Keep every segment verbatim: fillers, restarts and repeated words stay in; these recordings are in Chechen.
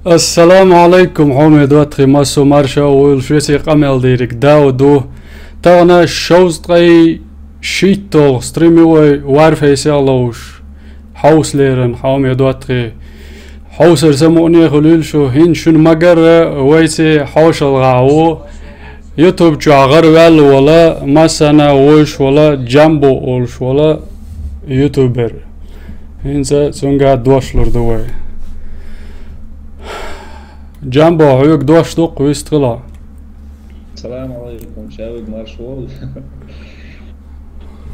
Ассаламу Ӏалайкум, хьоме доттагӀий, массо а марша вуйла, шуьца къамел дийриг Дауд ву. Тахана шовзткъе шийтталгӀа стрим ю вай Warface-ах ловш. Хьовсалеран, хьоме доттагӀий. Хьовсар самукъане хуьлийла шу, хӀинца шуна ма-гарра вайца хьошалгӀа ву. YouTube чохь гӀараваьлла вола, массарна вовзаш вола, Джамбо олуш вола ютубер. ХӀинца цуьнга дош лур ду вай. Джамбо, хьоьга дош ду-кх, вистхила. Салам алейкум, шавиг марш вол.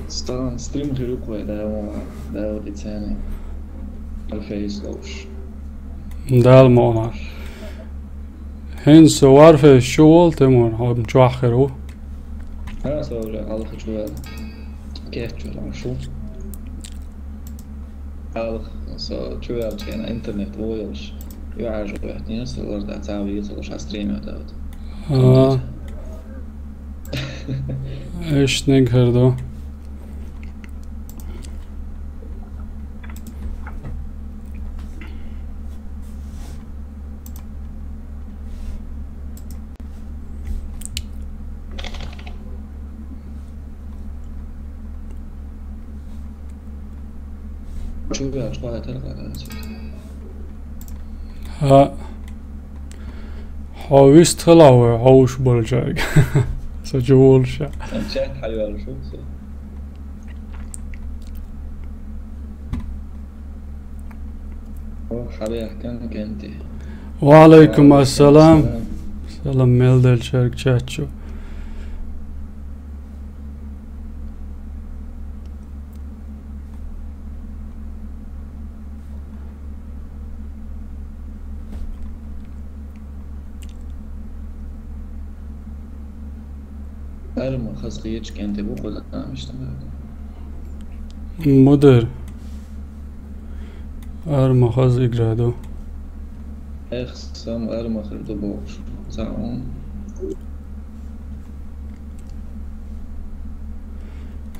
Стан стрим хир ю-кх вай, да, ма, да, вот и цены. Альфейс ловш. Дала мукъ лахь. ХӀинца со Warface чу волу, Тимур, хьо чохь хир ву. Ха, со уже хьалха чу ваьлла. Кечваьлла шу. Хьалха со чу ваьллачу хенахь интернет вон йолуш, юьхьӀаьржо хӀоьттина, со ларда цхьа а вийца луш, хьан стример даьлла. А. Иштта ниг хир ду. Чу ваьлча, хьо хӀетара гӀерташ. ХӀаъ. Хьо вистхила вай хьовш болчаьрга. Со чу волуш. Сан чат хьайоьллуш ву со. О, хьабехкан кенти. Ва алейкум ассалам. Салам мел делчаьрга чат чу. Ара ма хаза кхечу кӀентий бу кху заманашна. Мудар. Ара ма хаза игра ду. Эх, сам ара ма хир ду бохуш. Цхьа хӀума.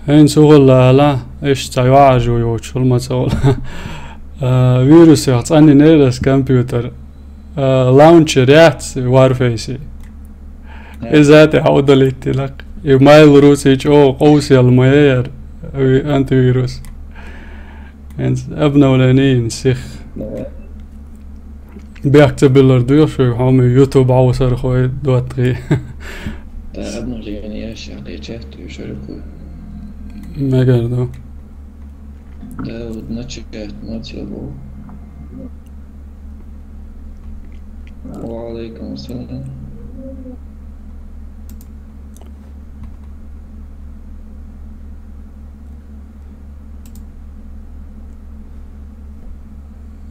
ХӀинца угӀалла ала, иштта цхьа юьхьӀаьржо йоцуш хуьлу ма ца хуьлу. А, вирусех цӀанйинера аса компьютер. А, лаунчер яц Warface-и. Иза тӀехь удалить дина-кх. И Mail.ru-ций чӀогӀа къовсаелла ма яра ви-, антивирус. ХӀинца обновление йина сиха. Бехк ца биллар дуьйху шуьга, хьоме YouTube Ӏовсархой доттагӀий. Да, обновление яц, я кхечаьрту шарикой. Мегар ду. Да, вот начать мацел бу. Ва алейкум ассалам.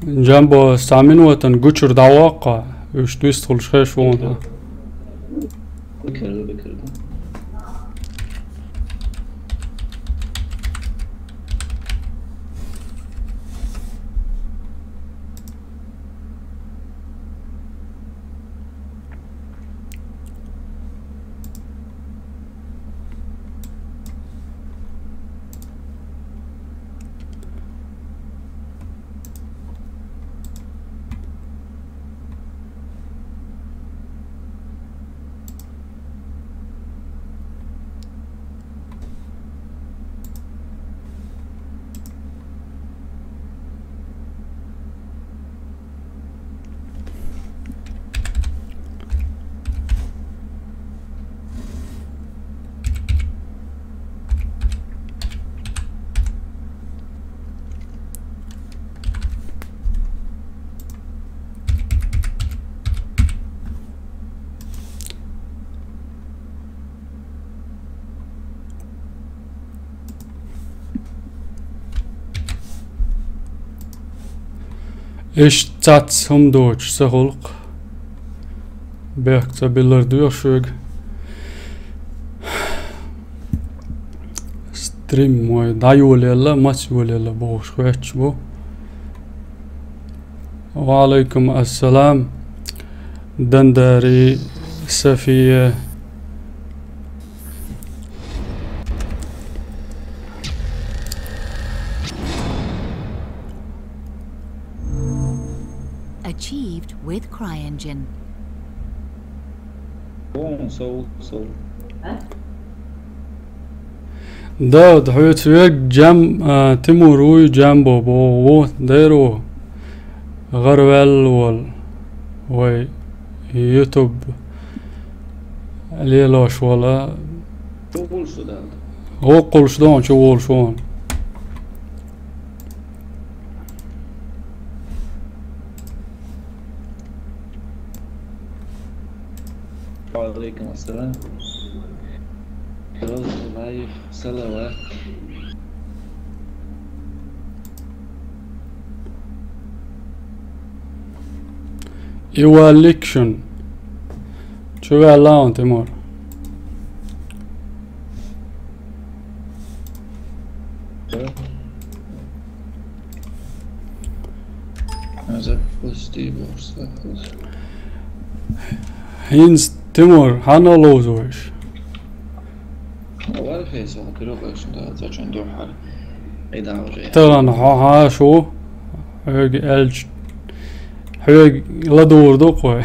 Джамбо, цхьа минотан гучура дӀаваккха, уьш дуьстхуьлуш хеш ву хьуна. Бикарда, бикарда. Иштта цац хӀума доцуш ца хуьлу-кх. Бехк ца биллар дуьйху шуьга. Стрим вай дӀайолаелла, маца йолаелла бохуш хоьттуш бу. Ва алейкум ассалам. Дандари София. Achieved with CryEngine. Вон сов, сов. Да, хьоьца вег Джам, а, Тимур вуй, Джамбо боху ву, дера ву. ГӀараваьлла волу вай YouTube лелош волу. Чу гулш ду дала. ГӀо кхулш доху, чу волуш вон. Ва алейкум ассалам. Роза лайф, салават. И валликшун. Чу ваьлла он, Тимур. Запусти, бокс, запусти. ХӀинца, Тимур, хьанна ловзуш? Варфейс, вот, трёхаешна, да, зачем духар? И да, уже. Тахана хьо хьашу, хьоьга аьлча, хьоьга ладугӀур ду кхой.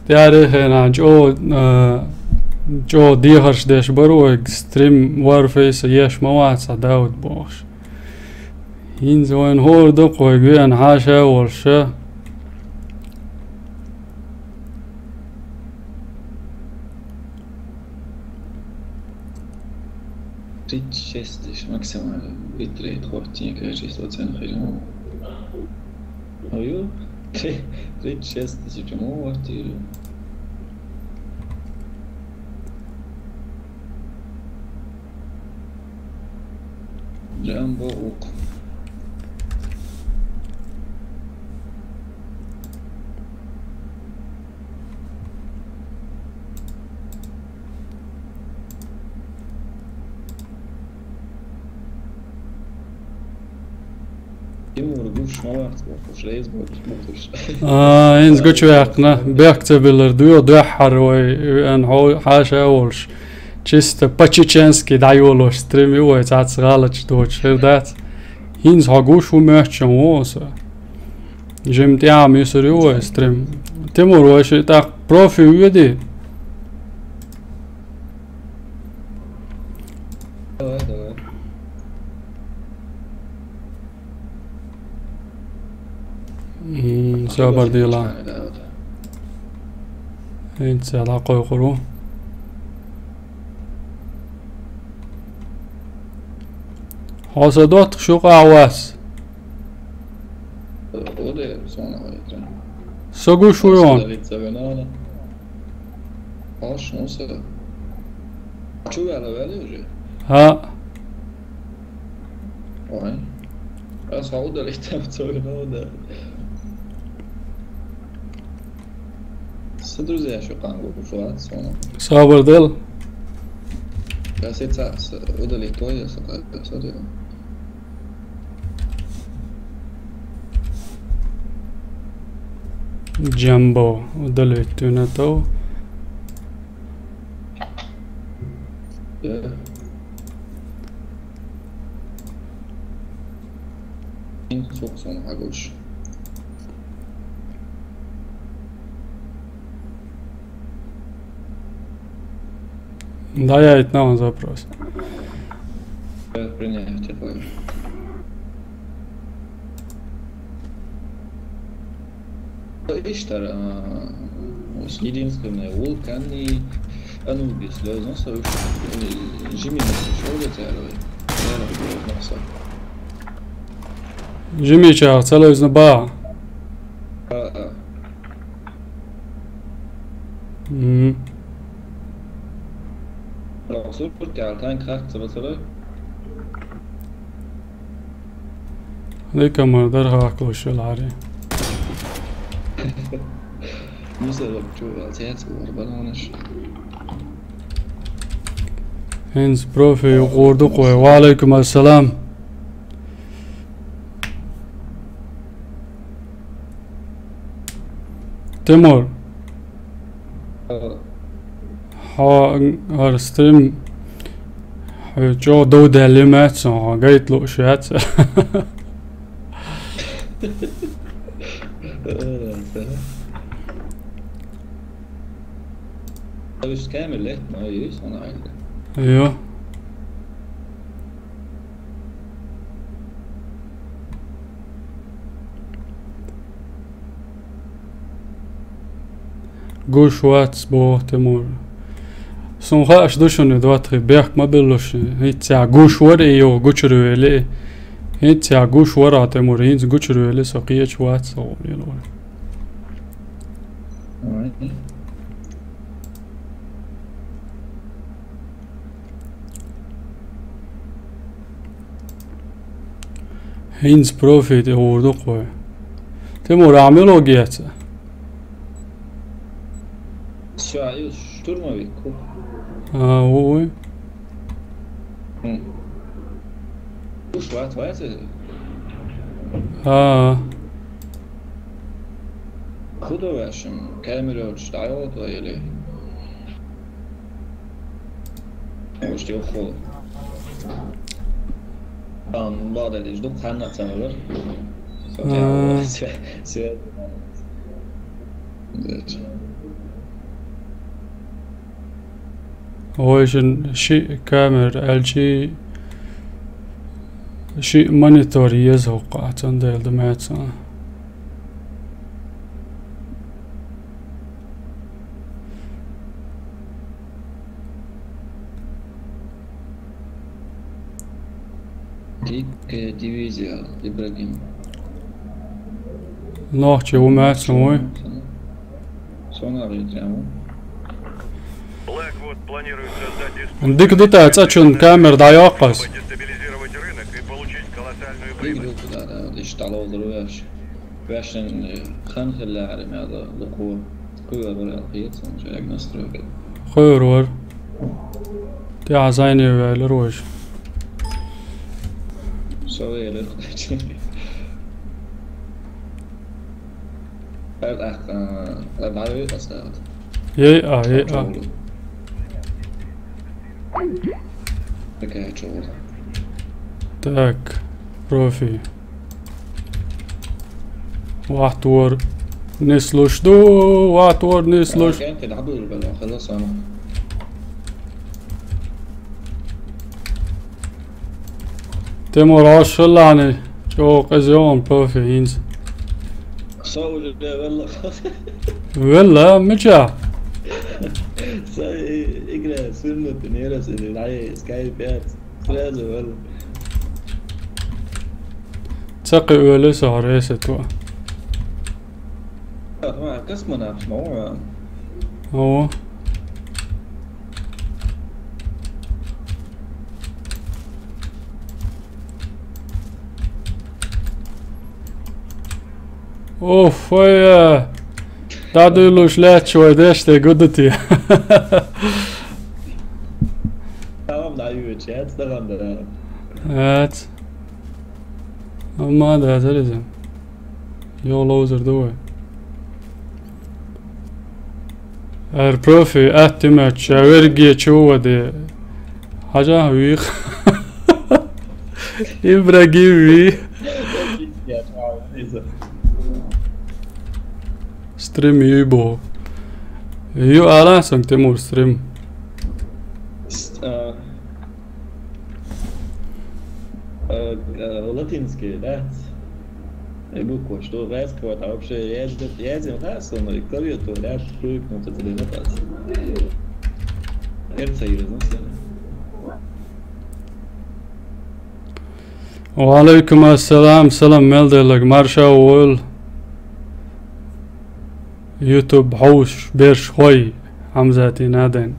ТӀаьхьарчу хенахь чӀогӀа, а, чӀогӀа дехарш деш бара вайга, стрим Warface еш ма вац хьан, Дауд, бохуш. ХӀинца вайна хӀора ду кхойга веана хьаша а волуш. Тридцать шесть тысяч максимально битрейт хӀоттийна, качество цен хилла. Ой, тридцать шесть тысяч ему хватило. Джамбо ук. Тимур гуш ма вац, бохуш, рейс бохуш. А, хӀинца гучуваьккхина, бехк ца биллар ду, дуьххьара вай, веана хьо-, хьаша а волуш. Чисто по-чеченски дӀайолош стрим ю вай, цхьацца гӀалаташ доцуш хир дац. ХӀинца хьо гуш ву моьттуш ву со. Жимма тӀаьхьа мисур ю вай стрим. Тимур, вай ши тӀаккха профи веди. Давай, давай. М, собар дела. ХӀинца дӀакхойкхур ву. Хьо сан доттагӀа шу къа а вац. Оде, сона вайтан. Со гуш ву йон. Ош, ну, са. Чу вяла вяли уже? ХӀаъ. Ой. Раз удалить там целый, ну да. Со друзья ещё кангу кушать, сона. Собар дела. Я сейчас удалить то, я с-, с-, с-, Джамбо, удалить дуьйна тов. Э. Ин сок сон агуш. Да, я это нам запрос. Э, принять такой. Иштар, а, единственный вулкан и Анубис, да, ну, слушай, э, Джимми, ну, слушай, вот это, э, э, ну, слушай. Джимми ча, целый из ба. А, а. Мгм. Рахсур, тял, тан, как, целый, целый. Дика ма дар хьакхалуш хилари. Мусор, чу, отец, вор, балонаш. ХӀинца профи юкъур ду кхой. Ва алейкум ассалам. Тимур. А, Хьо, хӀара стрим, Чо дов даьлла ма ца, гайта лууш яц. Уж камера лет, но есть она. Йо. Гуш вац, боху Тимур. Суна хууш ду шуна, и доттагӀий, бехк ма биллалаш. ХӀинцца гуш вара и, юха гучура вели. ХӀинцца гуш вара, Тимур, хӀинца гучура вели, со кхеча вац, со гӀо лелора. ХӀинца профи тӀе гӀур ду-кх вай. Тимур, ахьа мила ву геца? Всё, и штурмовик. А, ву, вуй. М. Уж вац, вац? А. Худо вешан, камера уж дӀайолу или? Уж тӀе хул. Ам, бада диш ду, ханна ца валар. А. Свет. Вайшин шиъ камера аьлчи, шиъ монитор еза хӀокху, цундела ду меца. Дикая дивизия, Ибрагим. Нохчи ву меца вуй. Сонар ю тему. Blackwood планирует создать диспозитивный Дика ду тӀе цӀа чун камера дӀайоккху ас. Чтобы дестабилизировать рынок и получить колоссальную Дика прибыль. Ду тӀе, да, да, вот ишта ловзар веш. Вешан, э, хан хиллари мега лукхо. Кхуьур вара аьлла хета суна, шайга настройки. Кхуьур вара. ТӀехьа зайне ваьллар вайша. Со велира. Ар ах, а, ар дӀаве ас ат. Ей а, ей а. Такая чула. Так, профи. Вахтор нислуш ду, вахтор нислуш. Кен те дабур бала, халас ана. Тимур, ашаллани, чо къезион профи инз. Со уже велла. Велла, мича? Со и-, игра суммат нерас или дай скайп пять. Сразу валу. Цакъи уьлу со хьаресату. Ма, космонавт, ма, ма. О. Оф, ой, э, дӀадуьйлуш лаьтташ вай деш тӀе гу ду те? Тамам дӀайоьдуш яц тахана дара. Яц. Амма дацара иза. Йо, ловзар ду вай. Эр профи, атти матч, а верге чу ваде. Хьажа вих. Ибрагим ви. Стрим ю бо. Ю ала санг Тимур стрим. С-, а, а, а, латинский, да? И буква, что резко, вот, а вообще, я, я, я, я, да, со мной, кто её то, да, привыкнул, это, да, да. Эр союз, ну, всё. Ва алейкум ассалам, салам, мел деллаг, марша вол. YouTube хьовсуш берш хой, Хьамзатин Аден.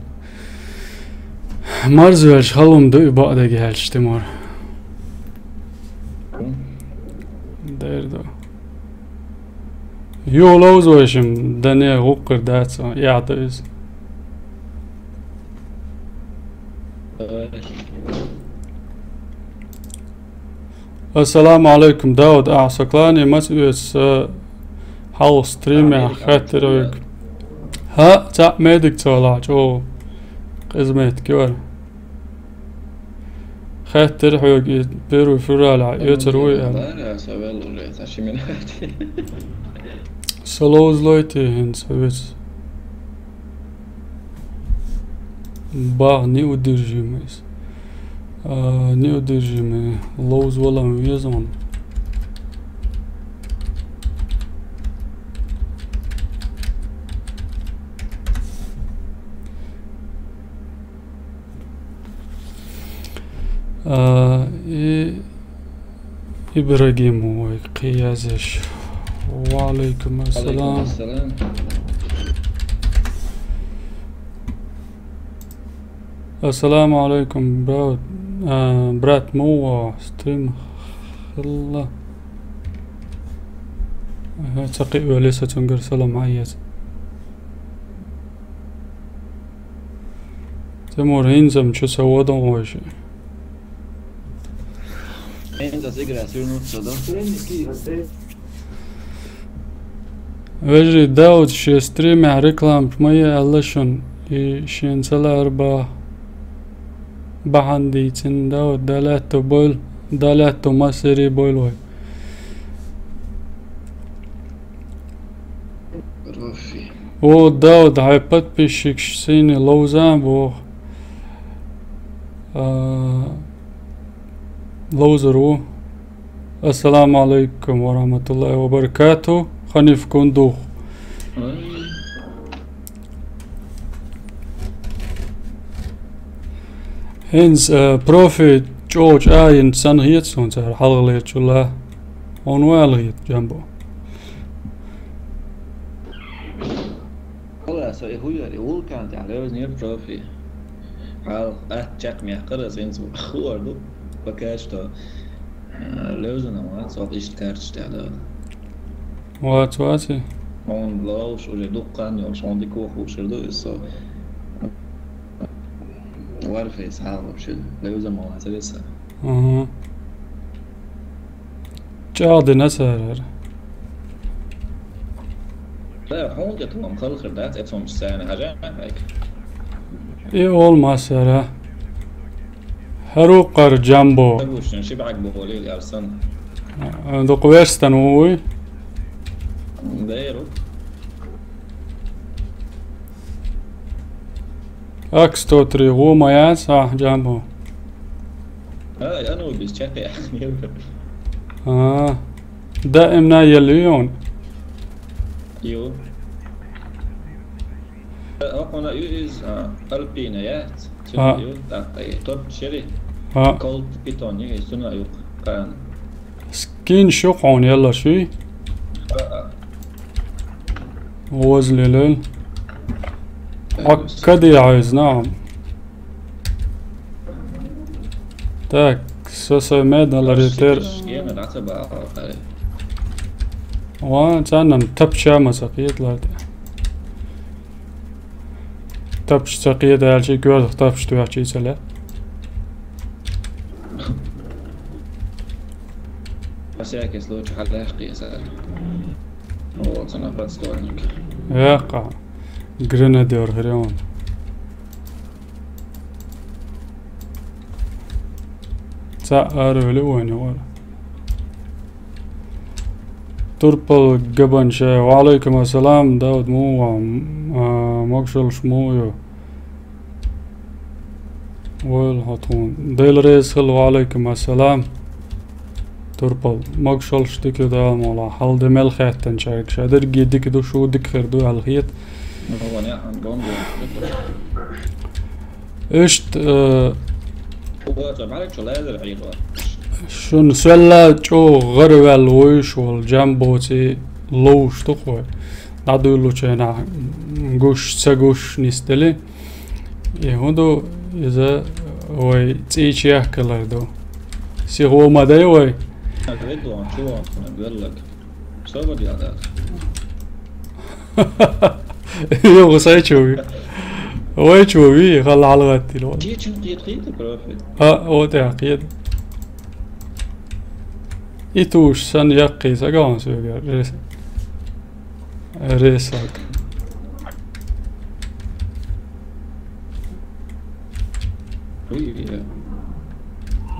Марзвелш халум ду и бакъдерг яьлча, Тимур. Дер ду. Юха ловза вайшим, дане гӀуккхар дац, яхьа ду иза. Ассаламу алейкум, Дауд, ахьа со клане маца оьцу, са хьалха стримехь хаьттира вайга. ХӀаъ, цхьаъ медик ца валахь, чӀогӀа къизмет кивара. Хаьттира хьоьга, и первый февраля, оьцур вуй аьлла. Бара, со вел уже, со ши минут. Со ловзалойтий хӀинца хьоьца. Бах, неудержимый. А, неудержимый. Ловза валам веза хьуна. А, и Ибрагим вай кхиязеш. Ва алейкум ассалам. Алейкум ассалам. Ассаламу алейкум, брат. А, брат, муо, стрим хилла. Аха, цакъи уьле са цунгар салам айяц. Тимур, хӀинца-м чу ца водан вайша. ХӀинца ас игра свернуться, да? Вежарий, Дауд шен стримехь рекламаш ма е аьлла шуна, и шен ца лаар ба-, бахьана дийцина, Дауд, Дала аьтту бойла, Дала аьтту массаре бойла вай. Профи. О, Дауд, хьайн подписчикаш сийне ловза боху. А, ловзар ву. Ассаламу алейкум ва рахматуллахи ва баракату. Ханиф Кундух. ХӀинца, э, профи чӀогӀа чӀагӀйина санна хета суна цара хьалхалерчул а. Хьуна ваьлла хета, Джамбо. Хала, со и хӀу яра, и вулкан тӀехь левзинера профи. Хьалха атта чекх мехкара, аса хӀинца хуур ду, пока что, э, левзина вац, оха иштта карташ тӀехь дала. Вац, вац и. Хьуна ловш уже дуккха хан йолуш, хьуна дика вохуш хир ду иза со. Warface хьалха вообще левза ма вацара иза. Ага. ЧӀагӀдина цара хӀара. Да, хьуна тӀе тхуна халхар дац, эцунчу царна хьажа хьайга. И олу массара. ХӀара ву кхара Джамбо. Тагушна ши бӀаг боху лели арсан. А, дукха верстан ву вуй? Деру. Ак сто три гӀо ма яц, а, Джамбо? А, Анубис чекхъяьхна. А, даимна елла ю хьуна? Ю. Хьуна ю иза, а, Альпина яц? А. Цуьнан ю, тӀаккха и топ шери. А. Колт питон ю, иза цуьнан ю кхана. Скин шу хьуна елла ши? А, а. Возле лел. Хьо каде хьайза, наам. Так, со сайн медаларе тер. Ва, царнан тапча ма ца кхета ларде. Тапча ца кхета аьлча, коьртах тапча тоьхча ца ле. На всякий случай, хьалаьхкхийса. О, цана подствольник. Яха. Гренадер хир ю хьуна. Цхьаъ ара вели вайна вара. Турпал Габанчаев. Ва алейкум ассалам, Дауд, муха ву? А, могушаллаш муха ю? Войла хьо тхуна. Дела реза хила, ва алейкум ассалам. Турпал, могушаллаш дика ю, Дала мукъ лахь. Хьал де мел хаьттанчаьрга ша дерриге дика ду, шу дика хир ду аьлла хета. Иштта, э, шуна селла чӀогӀа гӀараваьлла вуьйш волу Джамбоций ловш ду-кх вай. ДӀадуьйлучу хенахь гуш, ца гуш нисделли. И хӀун ду иза, вай цӀийчех калар ду. Сихо ма дай вай. Юха сайчу ви. Вай чу ви, хала хьалагӀаттийла вай. Дечун кхета кхета профи. А, о, тӀе кхета. И туш сан яккхий ца гаун соьгара. Ресаг. Уй, я.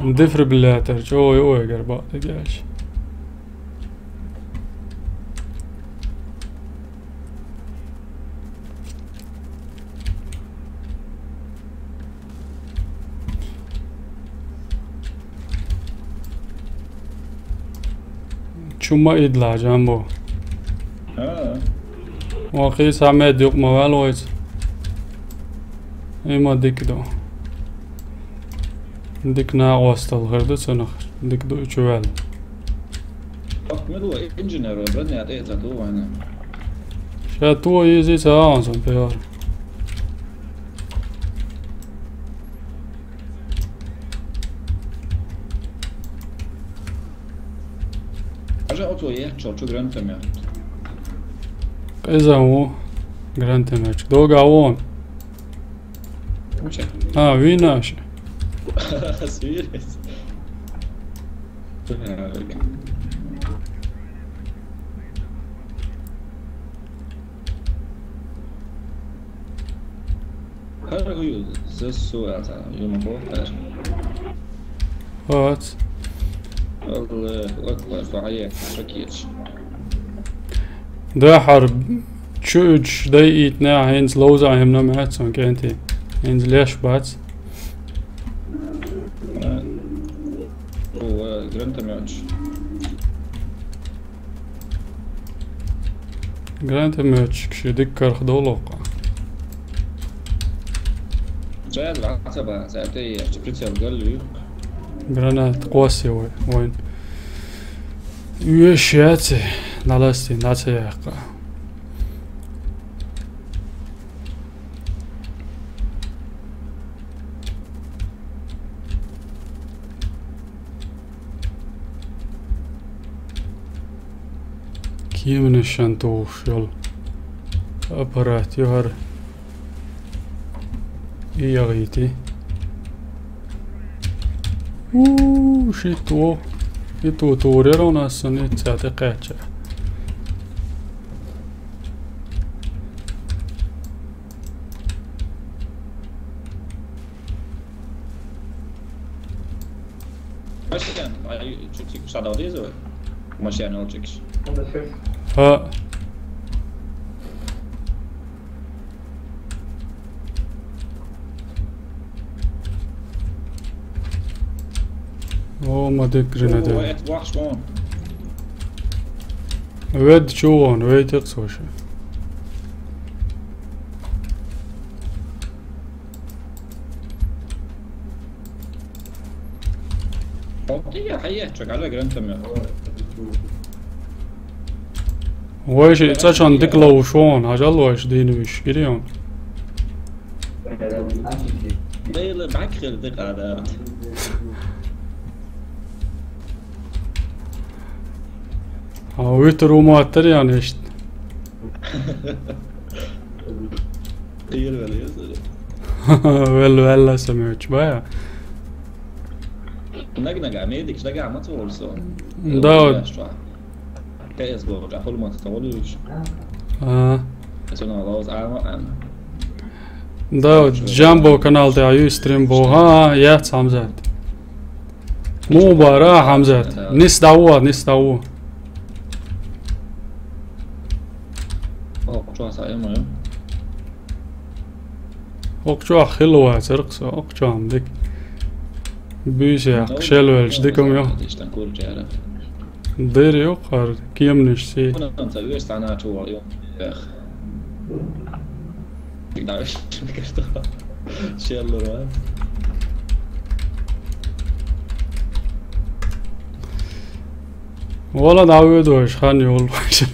Дефибриллятор чӀогӀа ю вайгара бакъдерг аьлча. Чу ма идла, Джамбо. А. Вакхий цхьа мед юкъ ма ваьлла вайца. И ма дика ду. Дика накъостал хир ду цунах. Дика ду чу ваьлла. Ах, мила вай инженер вай, бронь тӀе а ца ту вайна. Ша ту иза ца агӀон сан пиар. Ажа оцо ехчо, чу гранатомет. Къиза ву гранатометчик. Дога вон. Уча. А, вина аш. Свирец. Так. Хар хӀу ю, зас су ата, ю ма бохар. Хац. Аллаху акбар, фу хьаяккха, шо кийча. Дахьар чу уьдуш дайийтина, хӀинца ловза а хӀимна ма яц сан кӀентий. ХӀинца леш бац. О, гранатометчик. Гранатометчик ши дика карх долу-кх. Жаз ваца ба, за те я, чи прицел гал ю. Гранат кхоссий вай, вайн. Уьш яци, наласти, наца яхка. Кеманашан тухуш йолу аппарат ю хӀара. И ягӀийти. У, шит во. И ту турера у нас сан и цаьте кхаьчча. Машен, ай, чу тик садал деза вай? Машен ол чикш. ХӀаъ. О, ма дика гранатометчик. О, эт вахш вон. Вед чу вон, вед текс вообще. Хьо-, я, хьаеччо, гӀала гранатомет. Вайша и цӀа чан дика ловш вон, хьажал вайша дийна виш, гирион. Дела бакхел дика да. А витер у маттар ян иштта. Кхийра ваьлла еза. Ваьлла, ваьлла сан мочу бая. Наг-нага, медикаш дага ма ца волу со. Да. Т С Б, а хула ма ца волуш. А. Со на лоз, а, ма, а. Да, Джамбо канал тӀехь ю стрим боху. ХӀа, яц, Хьамзат. Муха бара, Хьамзат? Нис дӀавоха, нис дӀавоха. Окху чохь схьа ма ю. Окху чохь хилла вацара-кх со, окху чохь-м дика. Буьйса яккха, шел велча дика-м ю. Дера ю-кх хӀара кеманаш сий. Хьуна ца веш цхьана чу вала ю. Эх. Шеллур ван. Вала дӀавоьду вайша, хан йолу вайша.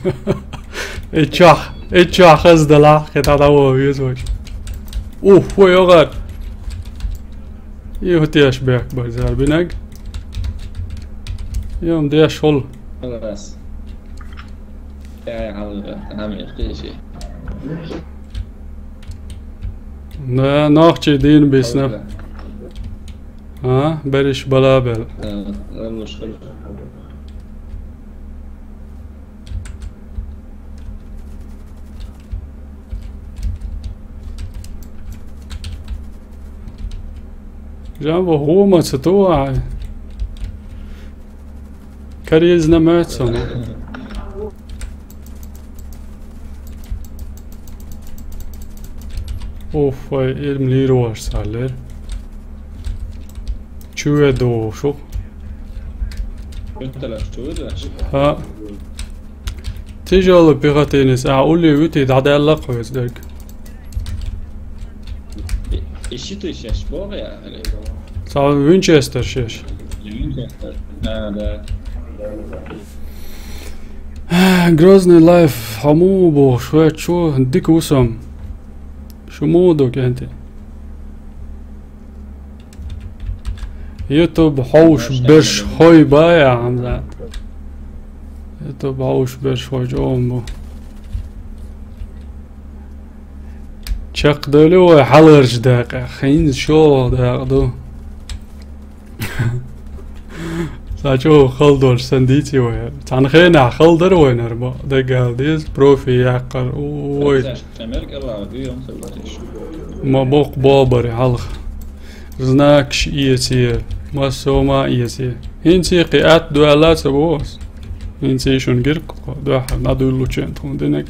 И чохь, и чохь хаза далахь, кхин дӀа дӀавоьду вайша. Ух, вай огӀар. И хӀу теш бехк бар зарбинаг. Йом деш хул. Халас. Я, я, хьалха, хьан мехкийши. Да, нохчий дийна бисна. Хьалха. А, берриш бала бел. Да, ралуш хир. Жамбо, хӀума ца ту ахь? Карийзина моьтту суна. Уф, вай, ирма лийр ваш цхьаллера. Чу ве догӀуш ву. Вертолёт чу ве догӀуш? ХӀаъ. Тяжёлый пехотинец, а, улле вуьтий дӀадаьлла кхуьйца дерг. И, и ши тыш шеш боху я, или? Цхьа Винчестер шеш. Винчестер. А, да. Грозный Лайф, хьо муха бохуш, хӀоьттачо дика ву со. Шу муха ду, кӀентий? YouTube хьовш берш хой бай, Хьамзат. YouTube хьовш берш хой чӀогӀа бу. Чекхдевли вай хьаларчу дакъа, хӀинца шолгӀа дакъа ду. Сан чӀогӀа хала долуш сан дийци вай. Цхьана хенахь хала дара вайнара бо. Даггара деза, профи яккхар. Ой. Ма боккха бобаре хьалха. Знакаш эце, массо а ма эце. ХӀинца кхин атта доьлла а ца боху ас. ХӀинца шуна гирг кху дуьхьал, дӀадуьллучу тхуна динарг.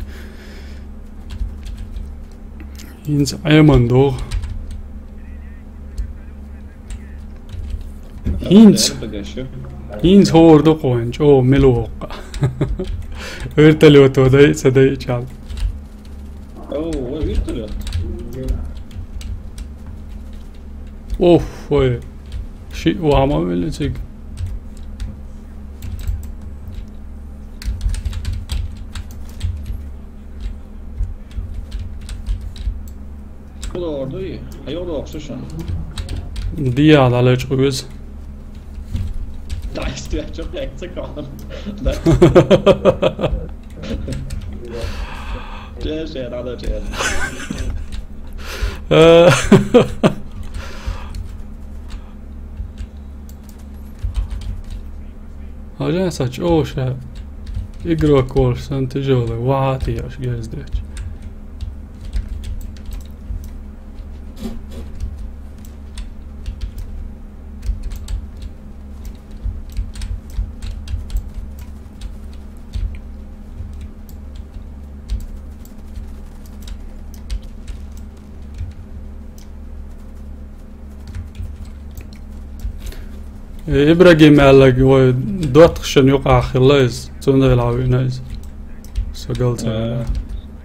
ХӀинца Ӏеман догӀу. ХӀинца. ХӀинца хӀора ду кхуьнан, чӀогӀа мила воккха. Вертолёто дай а ца дайча. О, вай вертолёт. Оф, вай. Шиъ вахьа ма велли цига. Куда ордуй? Хьайо дохуш шуна? Диа дӀалечкъа веза. Да, что я чё, как цикл? Да. Чеш, я надо чеш. Э. Хьажа сан чӀогӀа ша игрок волуш санна тяжёлый, вахьа а тӀеоьшу герз дечу. Э, Ибрагим аьлларг вай доттагӀашна юкъахь хилла иза, цундела вина иза. Со галца. Э.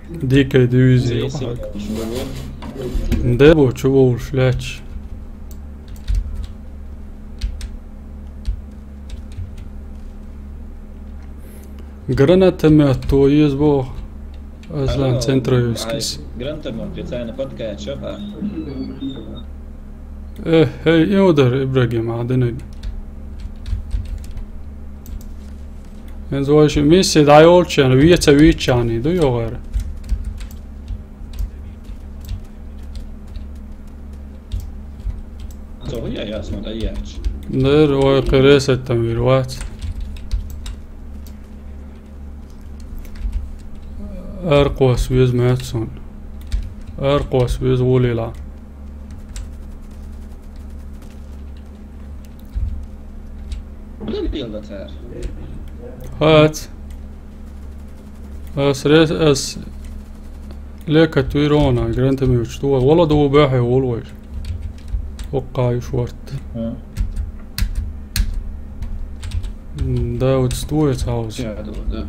Дикай дивизия юкъахь. Де бу чу вовлуш лаьтташ. Гранатомёт то еза боху Аслан Центровицкийс. Гранатомёт специально подкачал, а? Э, хӀей, и удар, Ибрагим, а динарг. ХӀинца вай ши миссия дӀайолччана, веца вийччани ду йогӀара. Цо хӀун яй, яц ма дӀаяьлча? Дера, вай кхин ресеттам вир вац. Аркъос веза моьтту суна. Аркъос веза волийла. Дан дел дан цара. ХӀац. Ас рес, ас лекат вирона, грантами учту. Вала ду бахье волвайш. Оккхай шорт. А. М, да, вот стоит хаус. Я думаю, да.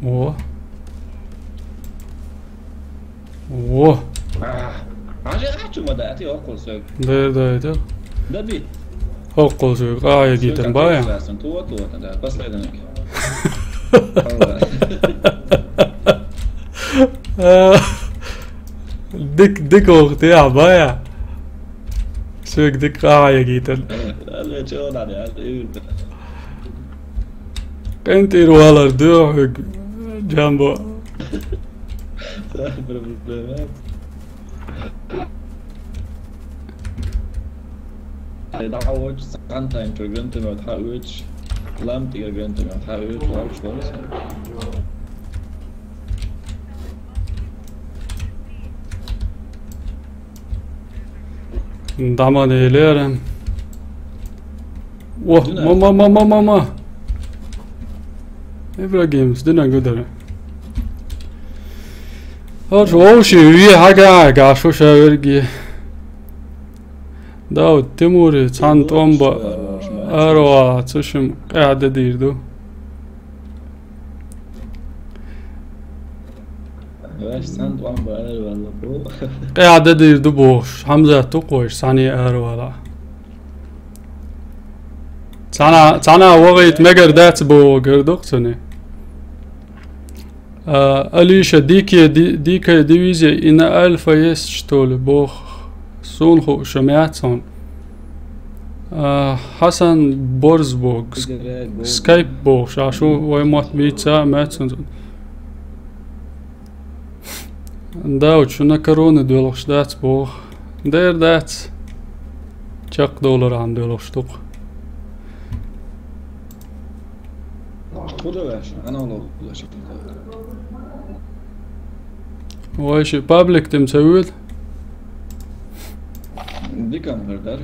О. О. А. А же, а чё мы, да, ты около всё. Да, да, да. Добей. Хьо кхузуьйга, а, я гитан бая. Сейчас, он то, то, да, последний. Э, дик, дик охте, а, бая. Суьйга дик, а, я гитан. Ладно, чё надо, а, ты. КӀентий валар дуьхьиг, Джамбо. Сан проблема. Ай, дӀа а воьдуш, цхьана тайм чуьра гранатомёт хьаоьцуш, лам тӀера гранатомёт хьаоьцуш, вовш вара сан. ДӀа ма делира. О, ма, ма, ма, ма, ма, ма. Ибрагим, дина гудар. Ош, оуши, ви хьага, гашу шаверги. Дауд, Тимури, цхьан тӀом ба, аро, цу шим къаьда дийр ду. Ваьш цхьан тӀом ба, аро, валла бу. Къаьда дийр ду бохуш, Хьамзат ду кхойш, цхьаьна аро вала. Цхьана, цхьана вогӀийта мегар дац боху, гар ду-кх цуьнан. А, Алиша, дикая ди-, дикая дивизия и на Альфа есть, что ли? Боху, суна хууш ма яц хьуна. А, Хьасан Борз боху, Скайп боху, ша шу вай мотт бийца а ма яц хьуна. Дауд, шуна корона доьлхуш дац боху. Дера дац. Чекхдовлархьама доьлхуш ду-кх. Куда ваьш? Ана ло ваьш. Вай ши паблик тӀе ца вуьйла? Дика ма хир дара.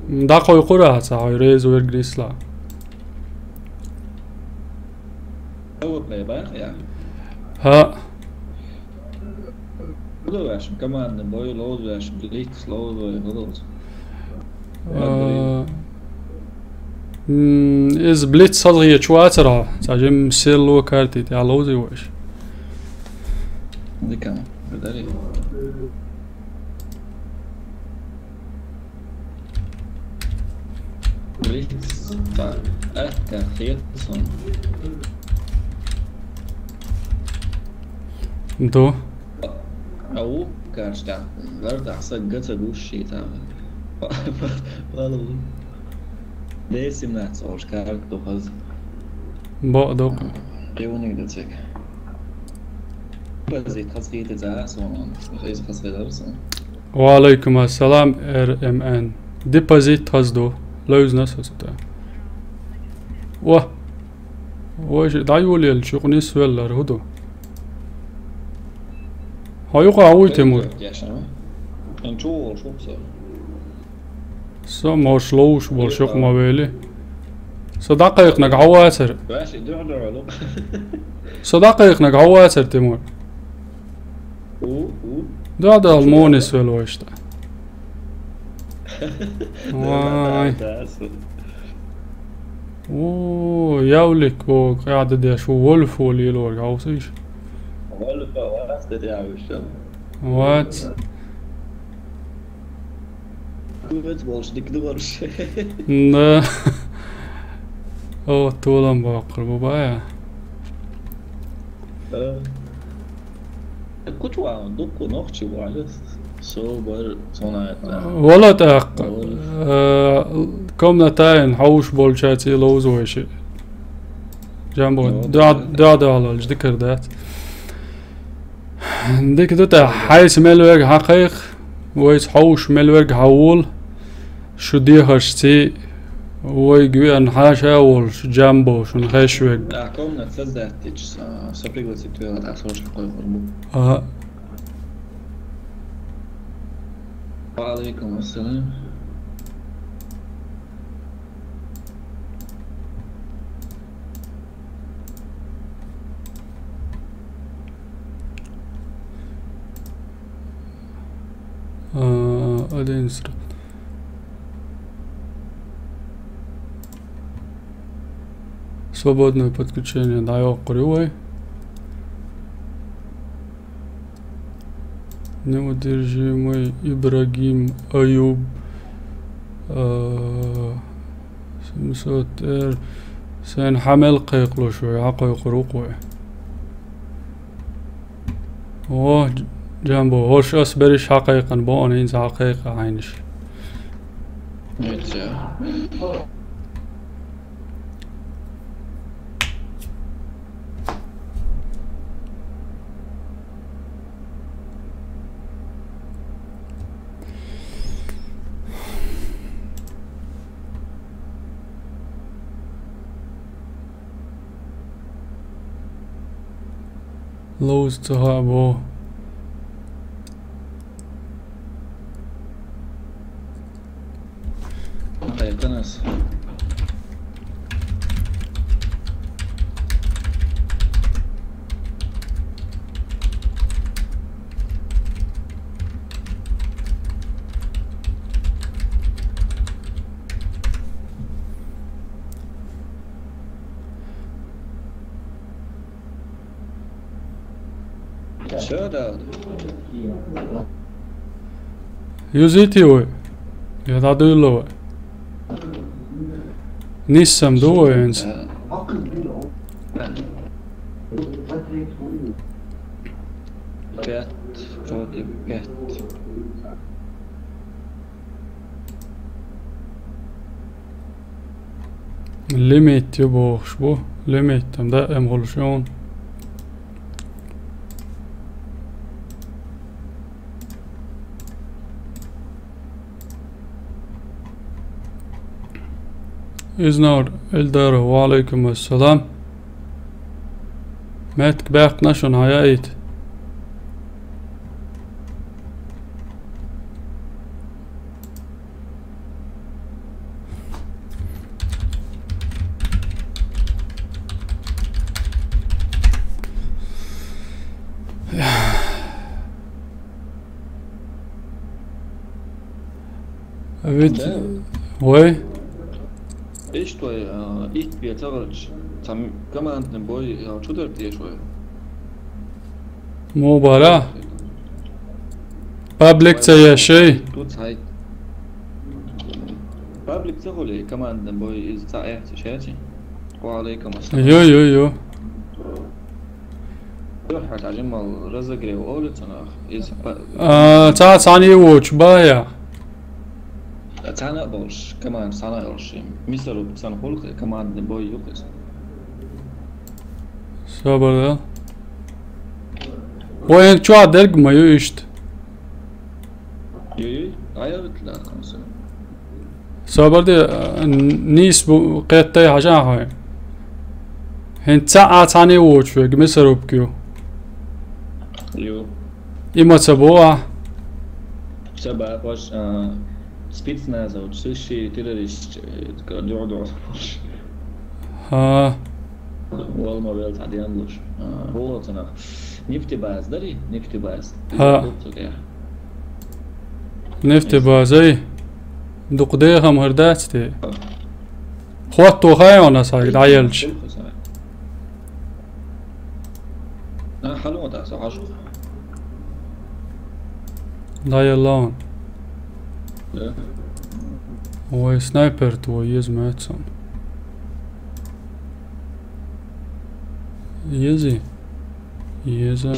ДӀакхойкхур ахьа ца хьой, реза верг нисла. Ава пай бах, я? ХӀаъ. Худа ваьш, команда бой, лоз ваьш, блиц, лоз вай, лоз. А, м, иза блиц сазгӀечу вацара, ца жим селло карти тӀехь ловзи вайш. Дика, дари. Блиц, та, атта, хетсон. Ду. Ау, каш тӀехь, лар тӀехь са га ца гуш ши там. Валу. Десим нац ош карт ду хаз. Бо ду. Кевни да цек. Депозит хаз хите за сон. Хез хаз хедар сон. Ва алейкум ассалам, эр эм эн. Депозит хаз ду. Лоьзна соцута. Ва. Вай ши дӀайолаелча юкъа нисвеллара хӀу ду? Хьо юкъа а вуй, Тимур? Эн чу волуш ву со. Со мош ловуш болуш юкъа ма вели. Со дӀакхайкхинарг хьо вацара. Ваьши дуьхьа-дуьхьа лу. Со дӀакхайкхинарг хьо вацара, Тимур. У, у. Да, да, алмонис вел вайшта. Вай. Да, да, да. О, явлик, о, къаьда деш, ву вольф, ву лилор, гавсиш. Вольф, вац, да, дявиш. Вац. Куьвет болуш, дика ду варш. Да. О, толам баккхар, бу бая. Да. Кучу ван, дукку нохчи ван. Со бар, сона это. Вала тӀаккха. Вала. Э, комнатайн хьовш болча цӀе ловза вайши. Жамбо, вала, да, да. Да, да, алалж, дикар дац. Дика ду тӀа, хьайса мел верг хьакхайх, вайца хьовш мел верг хьавул, шу дехарш ци, вайга веана хьаша а волуш, Джамбо, шуна хеш верг. Да, комната создать течь, со, со пригласить вела, да, со уж такой был. Ага. Ва алейкум ассалам. А, одиннадцать. Свободное подключение, да, я курю, ой. Неудержимый Ибрагим Аюб, э, семьсот эр, сайн хьамел кхайкхалуш вай, хьакхойкхур ву кхой. О, Дж-, Джамбо, хӀорш ас берриш хьакхайкхана, бо ана хӀинца хьакхайкха хьайнаш. Эца. Ловза ца хаьа боху. Шо да? Юзийти вай? Я дӀадуьйла вай. Нисса ма ду вай хӀинца. Пять против пять. Лимит ю бохуш бу. Лимит-м даим хуьлуш ю хьуна. Изнаур Эльдаров, ва алейкум ассалам. Меттиг баьккхина шуна, хьаяийта. Вит-, да. Вай? Иштта вай, а, итт бен ца хилча, цхьа командный бой, а, чу дара теша вай? Муха бара? Паблик ца еш шай? Ду цхьайтта. Паблик ца хуьлий, командный бой иза цхьа эхь ца шаьчи? Ва алейкум ассалам. Йо, йо, йо. Юхьа жимал разогрев олу цунах. Иза па- А, цхьа цхьаьна йоцуш бая. Цхьаьна а болуш, команда цхьаьна а йолуш. Мисару цхьаьна хуьлу, командный бой ю иза. Собар да. Вайн чохь дерг ма ю иштта. Юй-юй, айавитла ханса. Собар де, а, нийса бу кхеттай хьажахьа хьой. ХӀинца цхьа а цхьаьна воцуш вега мясорубка ю. Ю. И ма ца бу а? Ца бакъош, а, спецназовцы, ши террорист, э, така, дё-, дё-, ХӀа. Вала ма вел цхьа денлуш. А, хӀула цунах. Нефтебаза дарий? Нефтебаза. ХӀа. Нефтебаза, ай. Дукха деха ма хӀара дац те. Хотто хьайона саг дӀаелча. А, хьалон дац, хьажа. ДӀаелла он. Да. Вай снайпер твой еза меца. Ези. Еза.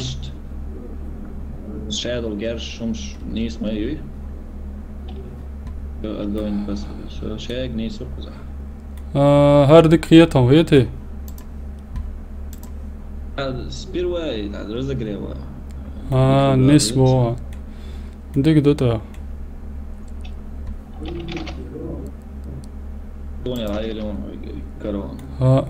Шадал герш шумш нийса ма юй. Огонь пас. Шаг нийса куза. А, хӀара дика хетам, хети? А, сперва, а, разогрева. А, нисбо. Дика ду тӀаккха. Понял, а или он, корона. А.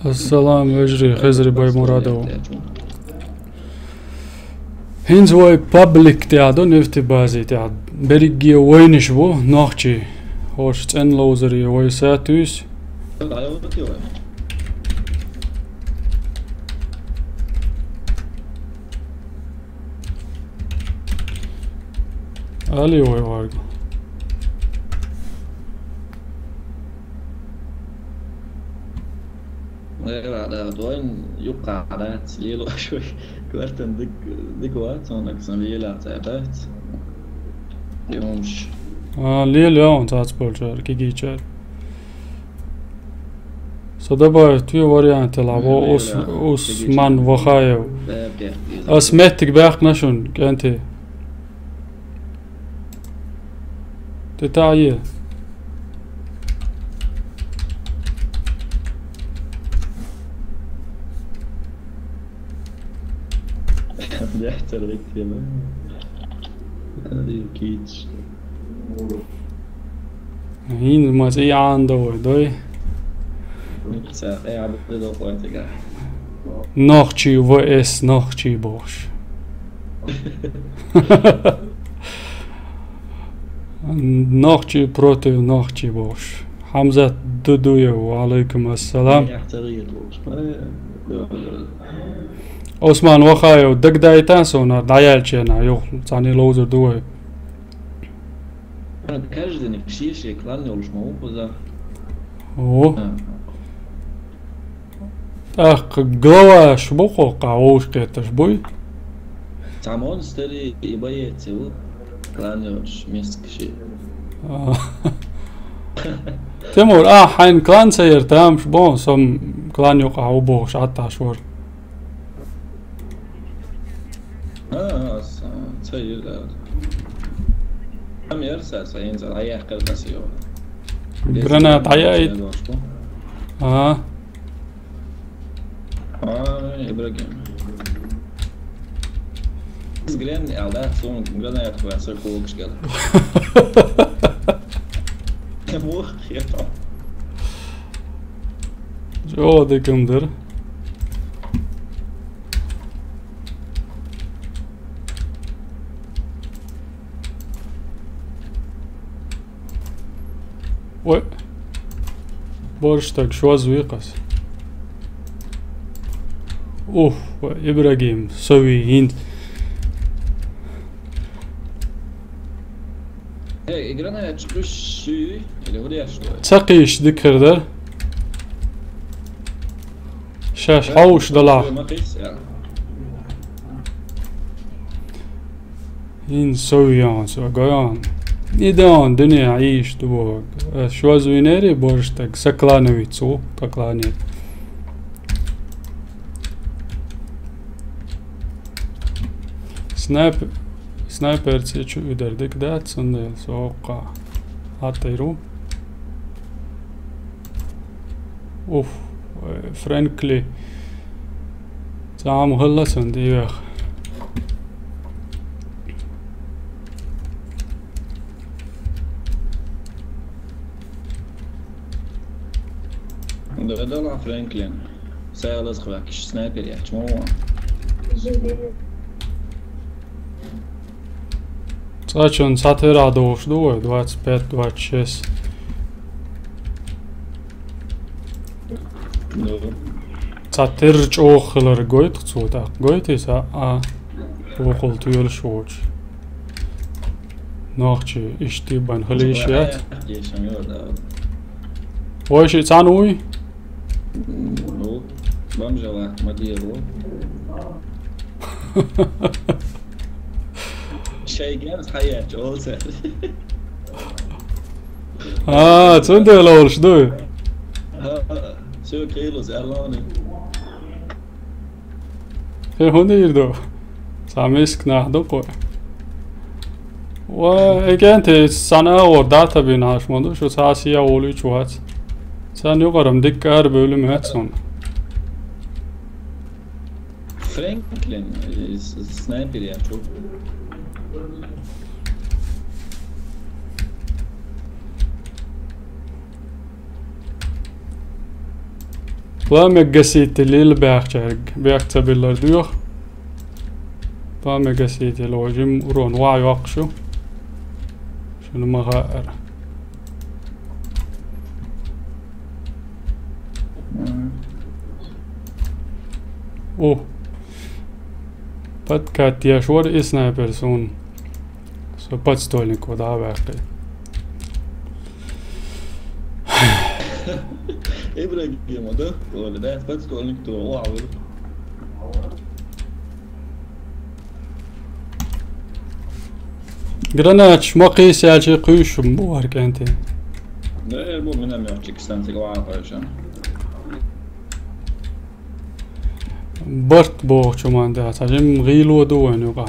Ассалам, вежарий, Хезри Баймурадов. ХӀинца вай паблик тӀехь ду, нефтебази тӀехь. Берриге вайнаш бу, нохчий. ХӀорш цӀена ловзаре вай сатуьйсу. Али вай варга. Эра, да, дойн юккъа дац, лело шуй, квартан дик, дик вац, он аксан лела ца дац. Юмш. А, лела он цац болчар, кигичар. Со добавить вариант ла, во Ус-, Усман Вахаев. Ас меттиг баьккхина шун, кӀанти. Ты та е. Дехтер виктима. Кич. ХӀинца ма цӀий Ӏан довой, дой? Ца, э, абу докъой тига. Нохчий В С нохчий бохуш. Нохчий против нохчий бохуш. Хьамзат Дудуев, ва алейкум ассалам. Яхтарийр бохуш. Осман Вахаев дагадайтан сона, дӀаяьлча, юха цхьаьна ловзар ду вай. Каждый ши-ши клан йолуш ма ву кхуза. О. А. ТӀаккха главаш бу кху, кху вовшахкхеташ буй? Цхьа монстр и боец ву. Клан йолуш миска ши. А. Тимур, а, хьайн клан ца яра тамаш боху, со-м клан юкъахь ву бохуш Ӏатташ вара. А, а, ас, а, ца йира. Ам яра са, са хӀинца дӀаяьккхира аса йо. Граната дӀаяйта. А. А, Ибрагим. Из грен, ал, да, сум граната хуя, са когаш гала. Мух, я. Чо декамдер. Ой. Борш так, шо звикас. Уф, Ибрагим, сови хӀинца. Эй, игра на чпиш ши, или вот я что? Ца кхийш дикхир дар. Шаьш хьовш далахь. ХӀинца сов йоьн, со гоьн. И дан, дуьне Ӏийш ду боху. Ас шоза винери борш таг, са клановец ву, тха клане. Снайп-, снайперца чу уьдар дика дац, цундела со оккха хьаттайру. Уф, Фрэнкли. Цхьа хӀума хилла цунна тӀевеха. Дадала Фрэнклин. Сайлас хвакиш снайпер яч мо. Цхьа чун цхьа тера дохуш ду вай, двадцать пять, двадцать шесть. Ну. Цхьа тера чӀогӀа хилар гойту цо тӀаккха. Гойту иза, а, а. Вукхул туьйлаш воцуш. Нохчи иштта бан хилийш яц. Вай ши цхьаьна вуй? Ну, бомжала ма деру. Шайган хаяч, олсер. А, цундела олуш ду? Ха, всё, килус, аллони. Хе, хӀунда ир ду? Сан миск нах ду кху. Ва, эгенте, сан агӀор дата бин хьаш ма ду, шу цхьа сия волуьйчу вац. Сан юкъарам дикка ара бевлли меца суна. Фрэнклин, э, с-, снайпер я, чё? Пламя гаситель лила баьхчаьрга, бехк ца биллар доьху. Пламя гаситель, вожим урон вай йоккхуш ю. Шуна ма хаара. Мгм. О. Подкат еш вара и снайпер суна. Со подствольнико дӀа а ваьккхи. Ибрагима, да? Оля, да, подствольник то, вау. Гранаташ ма кхийсаьлча кхуьйсуш бу хӀара кӀентий. Да, эр бу миномётчик станцик вагӀа кхойшан. Барт бохучу ман дац, хьажим гӀийло ду вайн юкъа.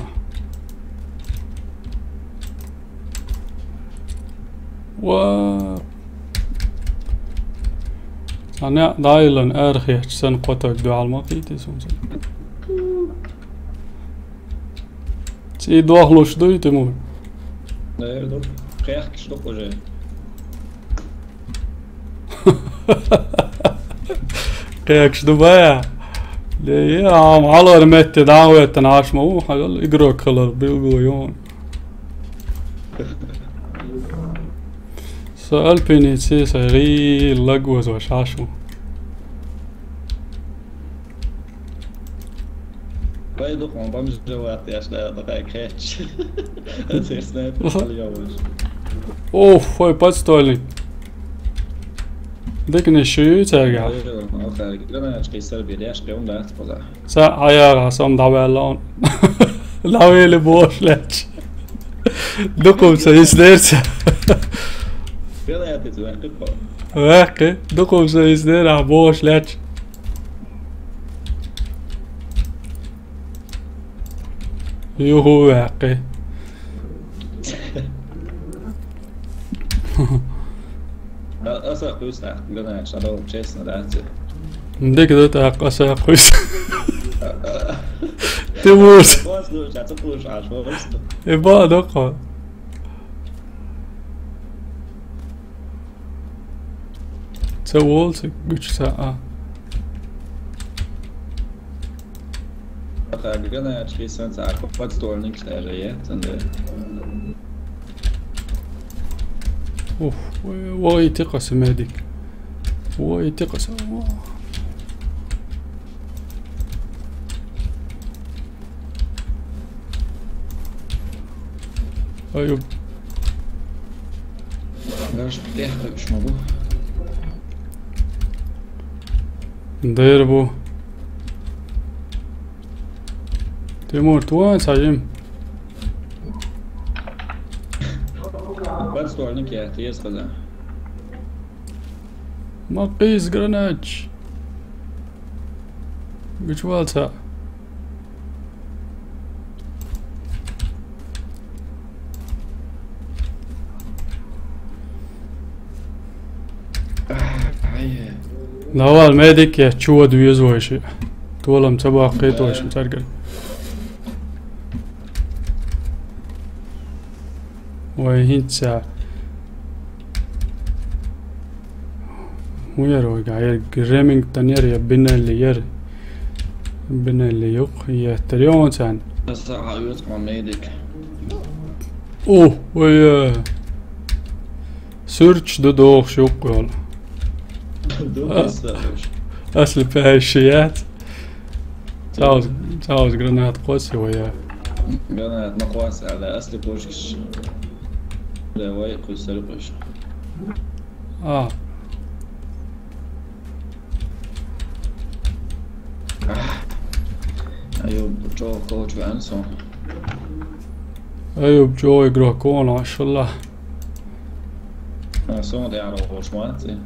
Ва! Сан неӀ дӀайиллан арахетча сан кхо таг дуьхьал ма кхийти сунца. ЦӀий дохлуш дуй, Тимур? Наверное, ду. Кхехкаш ду уже. Кхехкаш ду бая? Де, е, ам хьалар метте дӀа а веттан Ӏаш ма ву, хьагал игрок хилар билгало ю. Со альпиници, со гӀийла лагваз ваш Ӏаш ву. Пайда хьун бомжа ваьттеш, да, дахьа кхетча. Интересно, это хьал йовлаш. Оф, ой, подствольник. Диканаш ю цаьргахь. Гранаташ кхийсар бе деш, кхин дац кхуза. Ца хьаяра сам дӀаваьлла он. ДӀавели бохуш лаьтташ. Дукхум ца йиснера ца. Гранатаца ваьккхи кхо. Ваьккхи. Дукхум ца йиснера, ахь бохуш лаьтташ. Юху ваьккхи. А, аса кхуьйсу тӀаккха, гранаташ, а, честно, да, ца? Дика ду тӀаккха, аса кхуьйсу. Тимур. Бос ду, ша ца кхуьйсу, аш бос ду. Э, ба, доккха. Ца волу ца гучу ца а. Ата гранаташ кхийсан ца а, подствольник даже е, цунде. Ух, ой, ой, тикъаса медик. Ой, тикъаса. Аюб. Гарш тӀехь кхуьуш ма бу. Дера бу. Тимур, ту ван ца жим? Подствольник я, ты еза хаза. Ма кхийса гранаташ. Гучу вал ца. Давай, медик я, чу вада веза вайши. Толам ца баккхийта вайши цаьргара. Вай хӀинца. ХӀун яра вайга? Яра Ремингтон яра, я Бинелли яра? Бинелли юкъ, я Трион царна. Аса хьан оьцу хьан медик. О, вай, э, суьрташ ду дохуш юкъ йолу. Ду А, хьесап уьш. Асли пхьаьш яц. Цауза, цауза гранат кхоьссий вай, я? Гранат ма кхосса, аьлла, асли пушкаш. Да, вай кхуьссар кхуьш. А. Ах. Аюб, чӀогӀа коча веана сон. Аюб, чӀогӀа игрок вон, машалла. А, сон тӀе ара волуш вац и.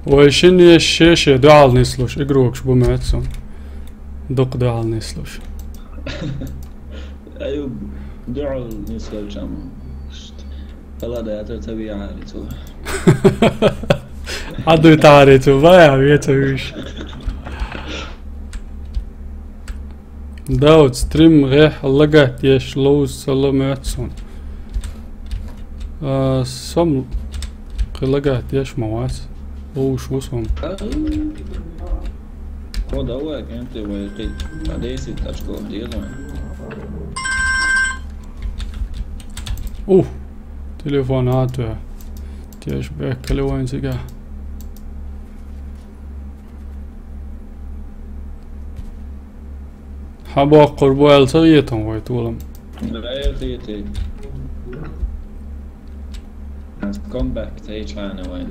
Вай шина еш шеше дуьхьал нислуш, игрокаш бу моьтту суна. Дукха дуьхьал нислуш. Аюб, дуьхьал нислучам. Хала даьтар ца веари цо. Хьан дуй тари цо, вай, а веца вуьш. Дауд, стрим гӀехь лагать еш ловза ца ло моьтту суна. А, сом кхин лагать еш ма вац. Ловзуш ву сом. О, давай, кенте вай кхин. А десять очков деза вайн. Ух, телефон а тоьхна. Теш бехкали вайн цигахь. Хьан боккхур бу аьлла ца гӀетам вай толам? Дай гӀетий. Come back to H one вайн.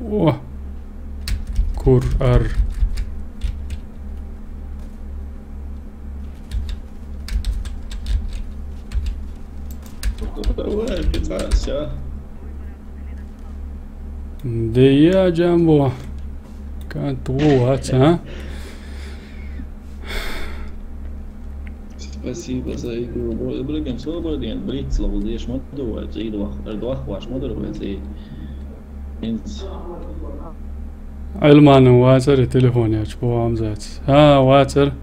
О! Кур ар. Давай, пятнадцать, а? Да я джамбо. Кан ту вац, а? Спасибо за игру. Бо-, Ибрагим, со Ибрагим, блиц ловла деш ма ду вай, цӀий дох-, дохваш ма ду вай, цӀий. Инц. Айлманов вацар и телефон яч, бо Амзац. А, вацар.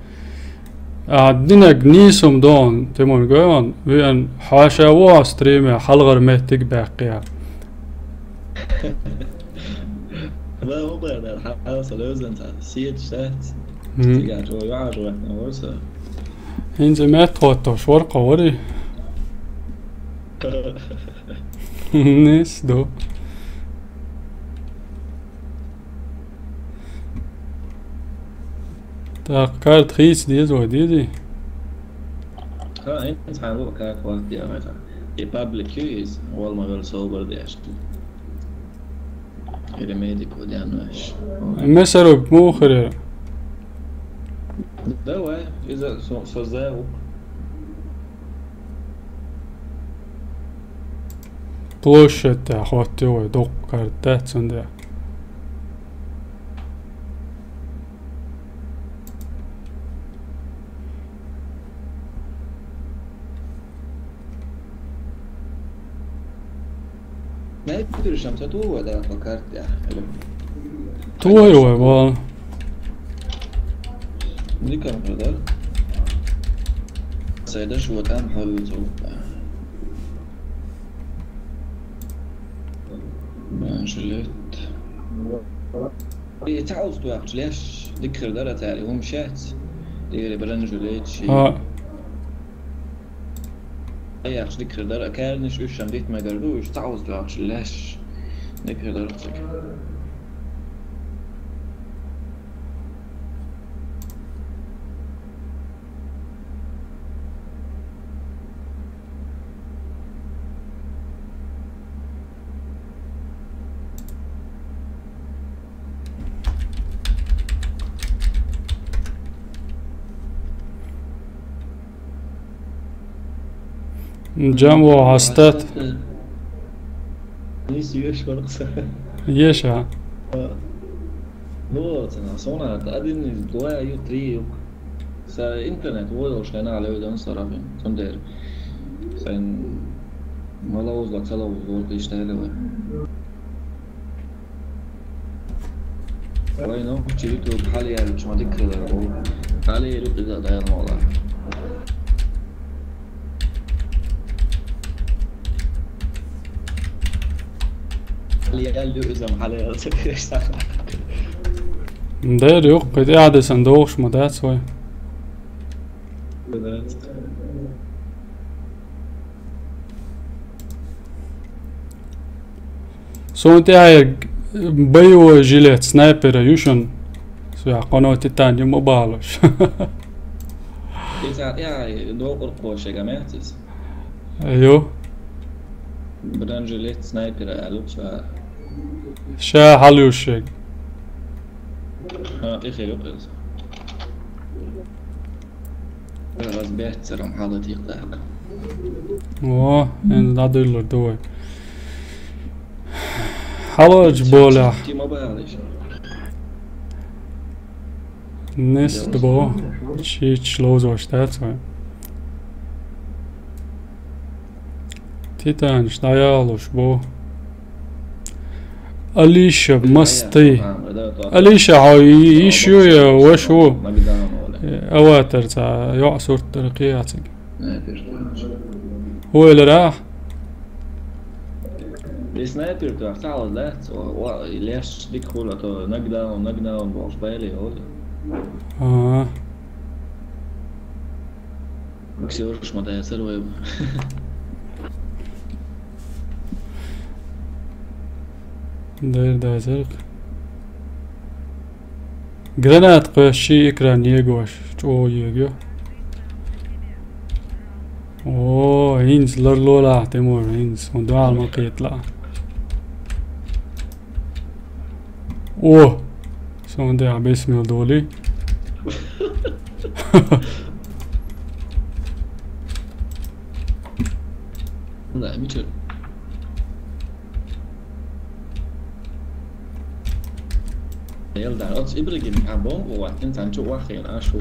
А, динаг нийсум дон, Тимур гойон, виан хьаша во стриме, халгар меттиг баккхя. Ва, убайдар, хьаса лёзан та, сиет штат. Мгм. Тига, жо, я, жо, ватна, ворса. ХӀинца меттахӀоттош вара кхо вари? Нис ду. ТӀаккха карта хийца деза вай, дезий? Ха, хӀинца хьайна луъу карта вахт дехар. И паблик ю иза, вала ма велла собар деш. Или медик ву денна ваьш. Мясорубка муха хир яра? Давай, иза со, со зай ву. Площадь тӀа хӀоттайо вай, доккха карта дац цундела. Снайпераш-м ца тохой дӀа по карте? Тохой вай, вала. Дика ма дар. Сайдаш вот ам хьалуцу. Бронежилет. И цхьа уза тоьхча леш дика хир дара цаьрга, хӀума шац. Дера бронежилет ши. А. Ай, яхаш дика хир дара, а каьрнаш уьш-м дита мегар ду, уьш цхьа уза тоьхча леш дика хир дара цига. Джамбо хьастат. Нийса еш вара-кх са. Еша. Ну, вот, она, сона, один из, два, ю, три, ю. Са интернет войдалаш хенахь левдан сарафин. Цундела сайн ма ловза, ца ловза, вот, иштта хила вай. Вай нохчий ютуб хьалаяьлча ма дика хилар бу. Хьалаяьлча иза дӀаяла ма вала. Хьалаяьлча иза-м хьалаяьлча. Дера юккъе тӀаьхьа десан дохуш ма дац вай. Суна тӀехь боевой жилет снайпера ю шуна. Со кхано титан ю ма балош. Иза тӀехь докъург кхошега меца иза. Ю. Бронежилет снайпера аьлла ца. Ша хьалуьйшег. Ха, тӀе хир ю иза. Аз беццарам хьала тӀе даккха. О, эн дӀадуьллур ду вай. Хьалоч болехь. Ти ма баьллаш. Нисдабо. Чич ловзош дац вай. Титанаш дӀаялуш бу. Алиша, мастай. Алиша, хьо йиш ю я ваша ву? Аватар цхьа йоӀ сурт тӀера кхиациг. ХӀу элира ахь? И снайпер тоьхча цхьа хьалха дац, о, о, леш дика хуьлу, а то нокдаун, нокдаун бохуш, байли йолу. Аа. Максиош ма дацара вай. Дайр дацара. Гранат кхоьссича экран егош, чӀогӀа егайо. О, хӀинца ларлолахь, Тимур, хӀинца, хӀун дуьхьал ма кхеталахь. О! Сон дехьа бисмилла долий. Да, мича. Элдар, оцу Ибрагим, а бомба ваттина, цхьана чу ваххийна, а шу.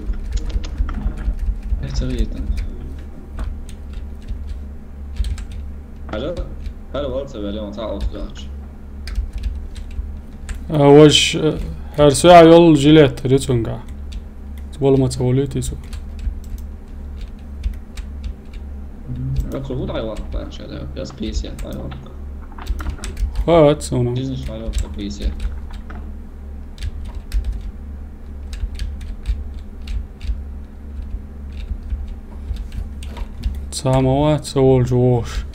Э, ца витан. Алло? ХӀара валла ца вели, он цхьа оцу гахча. А, ваш, э, хӀара соьгӀа йолу жилет хир ю цуьнгахь. Вала ма ца волуьйтий цо. Оцу хӀун дӀайоккху баьхча, да? Пес песет дӀайоккху. Хац суна. Бизнес дӀайоккху песет. Цхьа ма вац, ца волчу вогӀуш.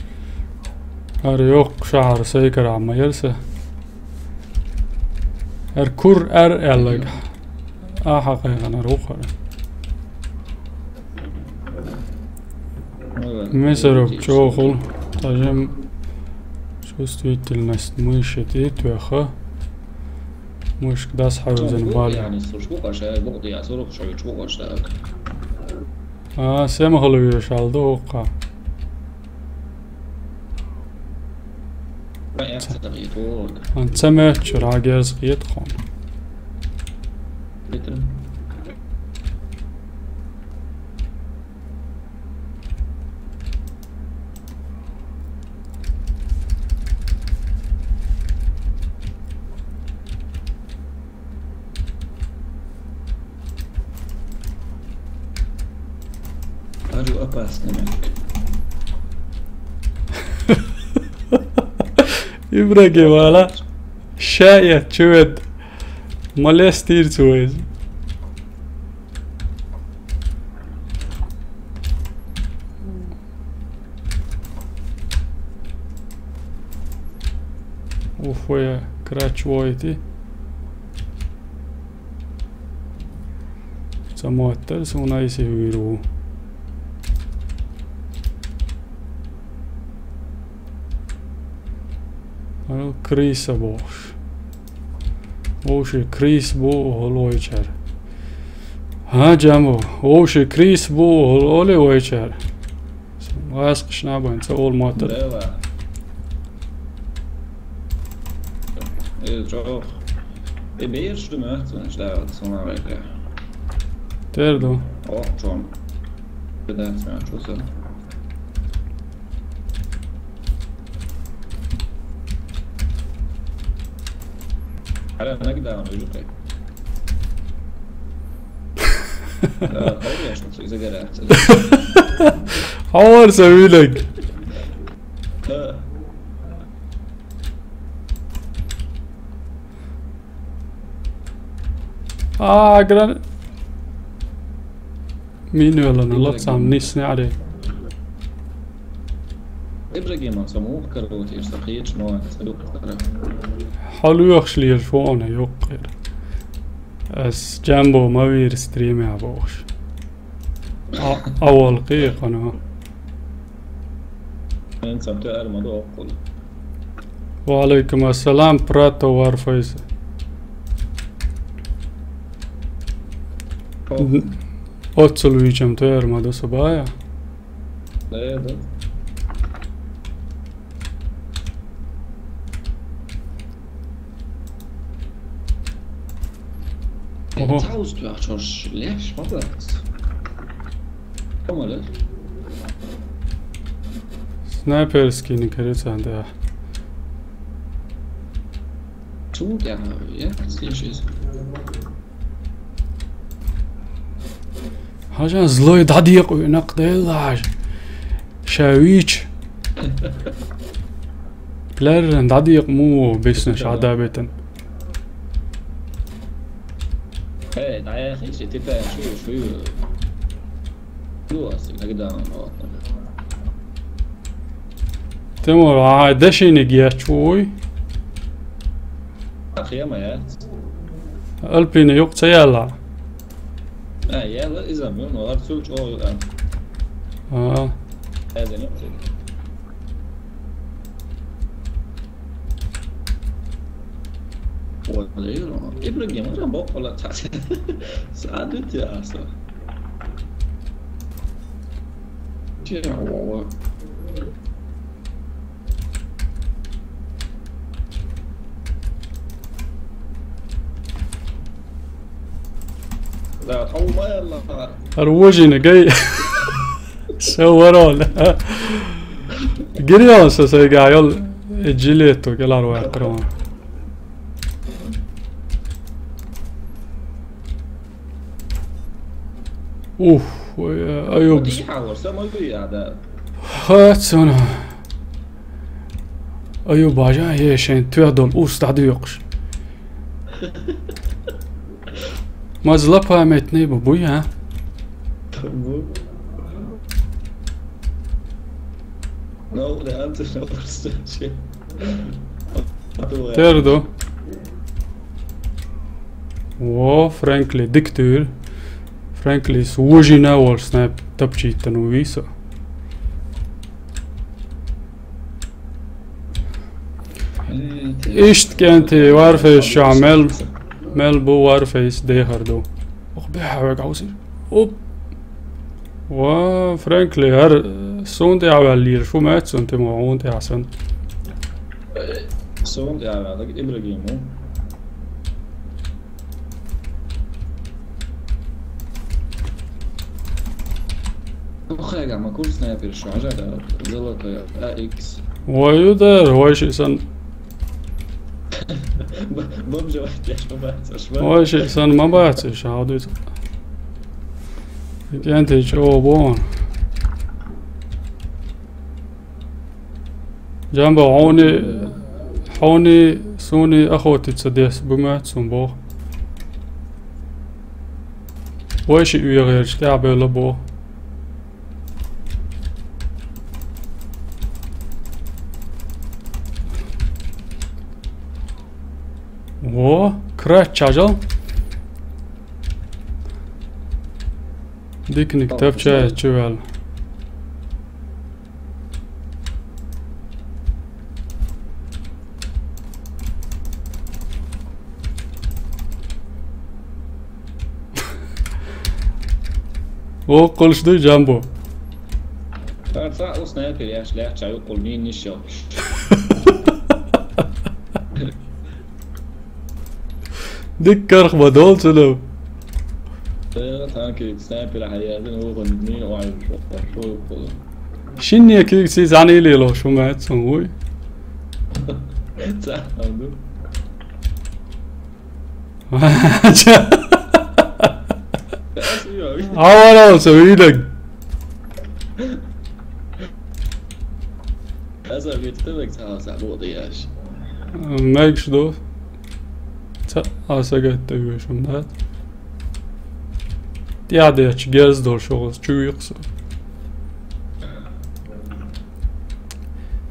ХӀара йоккха шахьар сайкарахь ма яра сан. ХӀара кур ар аьлларг. Ахьа кхайкхинарг ву хӀара. Месаров чӀоагӀа хул. Тажем чувствительность мыши тӀе тоьхна. Мышка дӀасахьовзийна бала. Яъни, сурт бу-кх аш, букъ дӀа сурт шоаш бу-кх аш. А, сема хила везаш аьлла ду хӀокхо. Ца моьттура, герз кхета тхона. Are you опасный? Ибрагим, ала? Шаят, чувед. Молестир цуэз. Ух, вай, крач войти. Ца моттар, суна айси виру. Ана крыса бохуш. Вовши крыс бу хӀул вайчара. ХӀа, Джамбо, вовши крыс бу хӀул олий вайчара. Васкаш набан ца ол мотор. Бела. Э, чох. Э, бер шу мёртв, значит, да, вот сама вайка. Тер ду. Ох, чом. Пятнадцать минут, что всё. Ара, нокдаун, вижу ты. Да, конечно, загорается. Хавар са вилег. Да. А, гран. Мин велана, лоцам нисни аре. Ибрагиман со мух каротир, со хечмо, со юхтара. Хьо лоьхуш лезаш ву хьуна юккъера. Ас Джамбо ма вийра стримехь бохуш. А, а вала кхийкхана. Хьенца тоьар ма доккхула. Ва алейкум ассалам, прато Варфейс. О. Оццул вийчам тоьар ма ду со бая. Да, да. Ого. Цаус тоьхчорш леш ма дац. Снайперский, не кажется, да. Цу тӀехь, я, слышишь? Хьажа злой дӀадекъа вина кхделлахьажа. Ша вийча. Плерран дӀадекъа му биснаш Ӏадабетан. Эй, дӀаяхийша, типа, шу, шу. Ду ас, иногда он вот. Тимур, а дашиниг яч вуй? Ах, я моя. Альпина юкъ ца яла. А, я ла изам, ну, арцу чо. А. Я да не. Ибрагим, уже боккъала цац. Саадут я аса. Че, ва, ва. Да, хьо ма ялла. Хьара вожина гай. Ша варон. Гирьон со сайга йол жилету кӀелхьарваьккхар ван. Ух, ой, Аюб. Ди хьалар, са ма вий ада. Ха, цуна. Аюб, бажа, е шен тоьдол уст дӀадоькъуш. Ма злопамятный бу, буй, а? Бу. Ну, да, анцаш на просто. Тер ду. Во, Фрэнкли дика туьйра. Фрэнкли сужина волш снайп тапчийтта ну виса. Ишт кенти Warface ша мел, мел бу Warface дехар ду. Ох, бе хаве гаусир. Оп. Ва, Фрэнкли, гьар сунт явал лир, шу мет сунт мо унт ясан. Сунт явал, так Ибрагиму. Охай, гама курс на першу, а жада, золотая, А Х. Ой, удар, ой, ши сан. Бомжевать, я ж побачил, шва. Ой, ши сан, ма бачиш, а вот. Кенти чё, бон. Джамбо, хьуни, хьуни, суни охотиться дес бу мет сун бо. Вай ши уьягӀерча тӀехь бевлла бо. Во, крач чажал. Дикник тапча чувал. Воккхалш ду, Джамбо. Ца у снайпер яш лех чай уккул нин ниш йокш. Дик карх ма долчунав. Танки снайпер хьаязын воган мин вай. Шинне кик си зани лело шума цун вуй. Ца ду. Авара со видаг. Аса витте век ца аса боды яш. Мегш ду. Ца аса гатта вешум дат. ТӀаьхьадечу герз долуш вахаз чу юькъу со.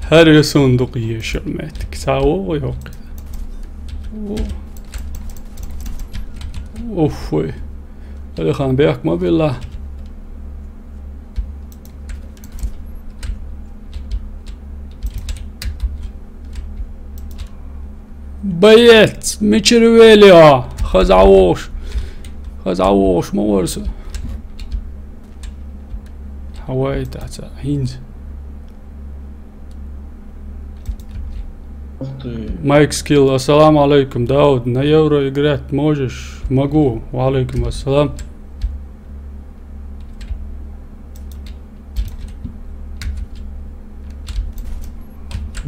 ХӀара весун дукха ешар меттиг. Ца вогӀу йоккхи. Уф, вай. Алихан бехк ма билла. Боец, мичир велио, хазавош. Хазавош ма варса. Хавай таца, хинз. Ух ты. Майк Скилл, ассаламу алейкум, Дауд, на евро играть можешь? Могу. Ва алейкум ассалам.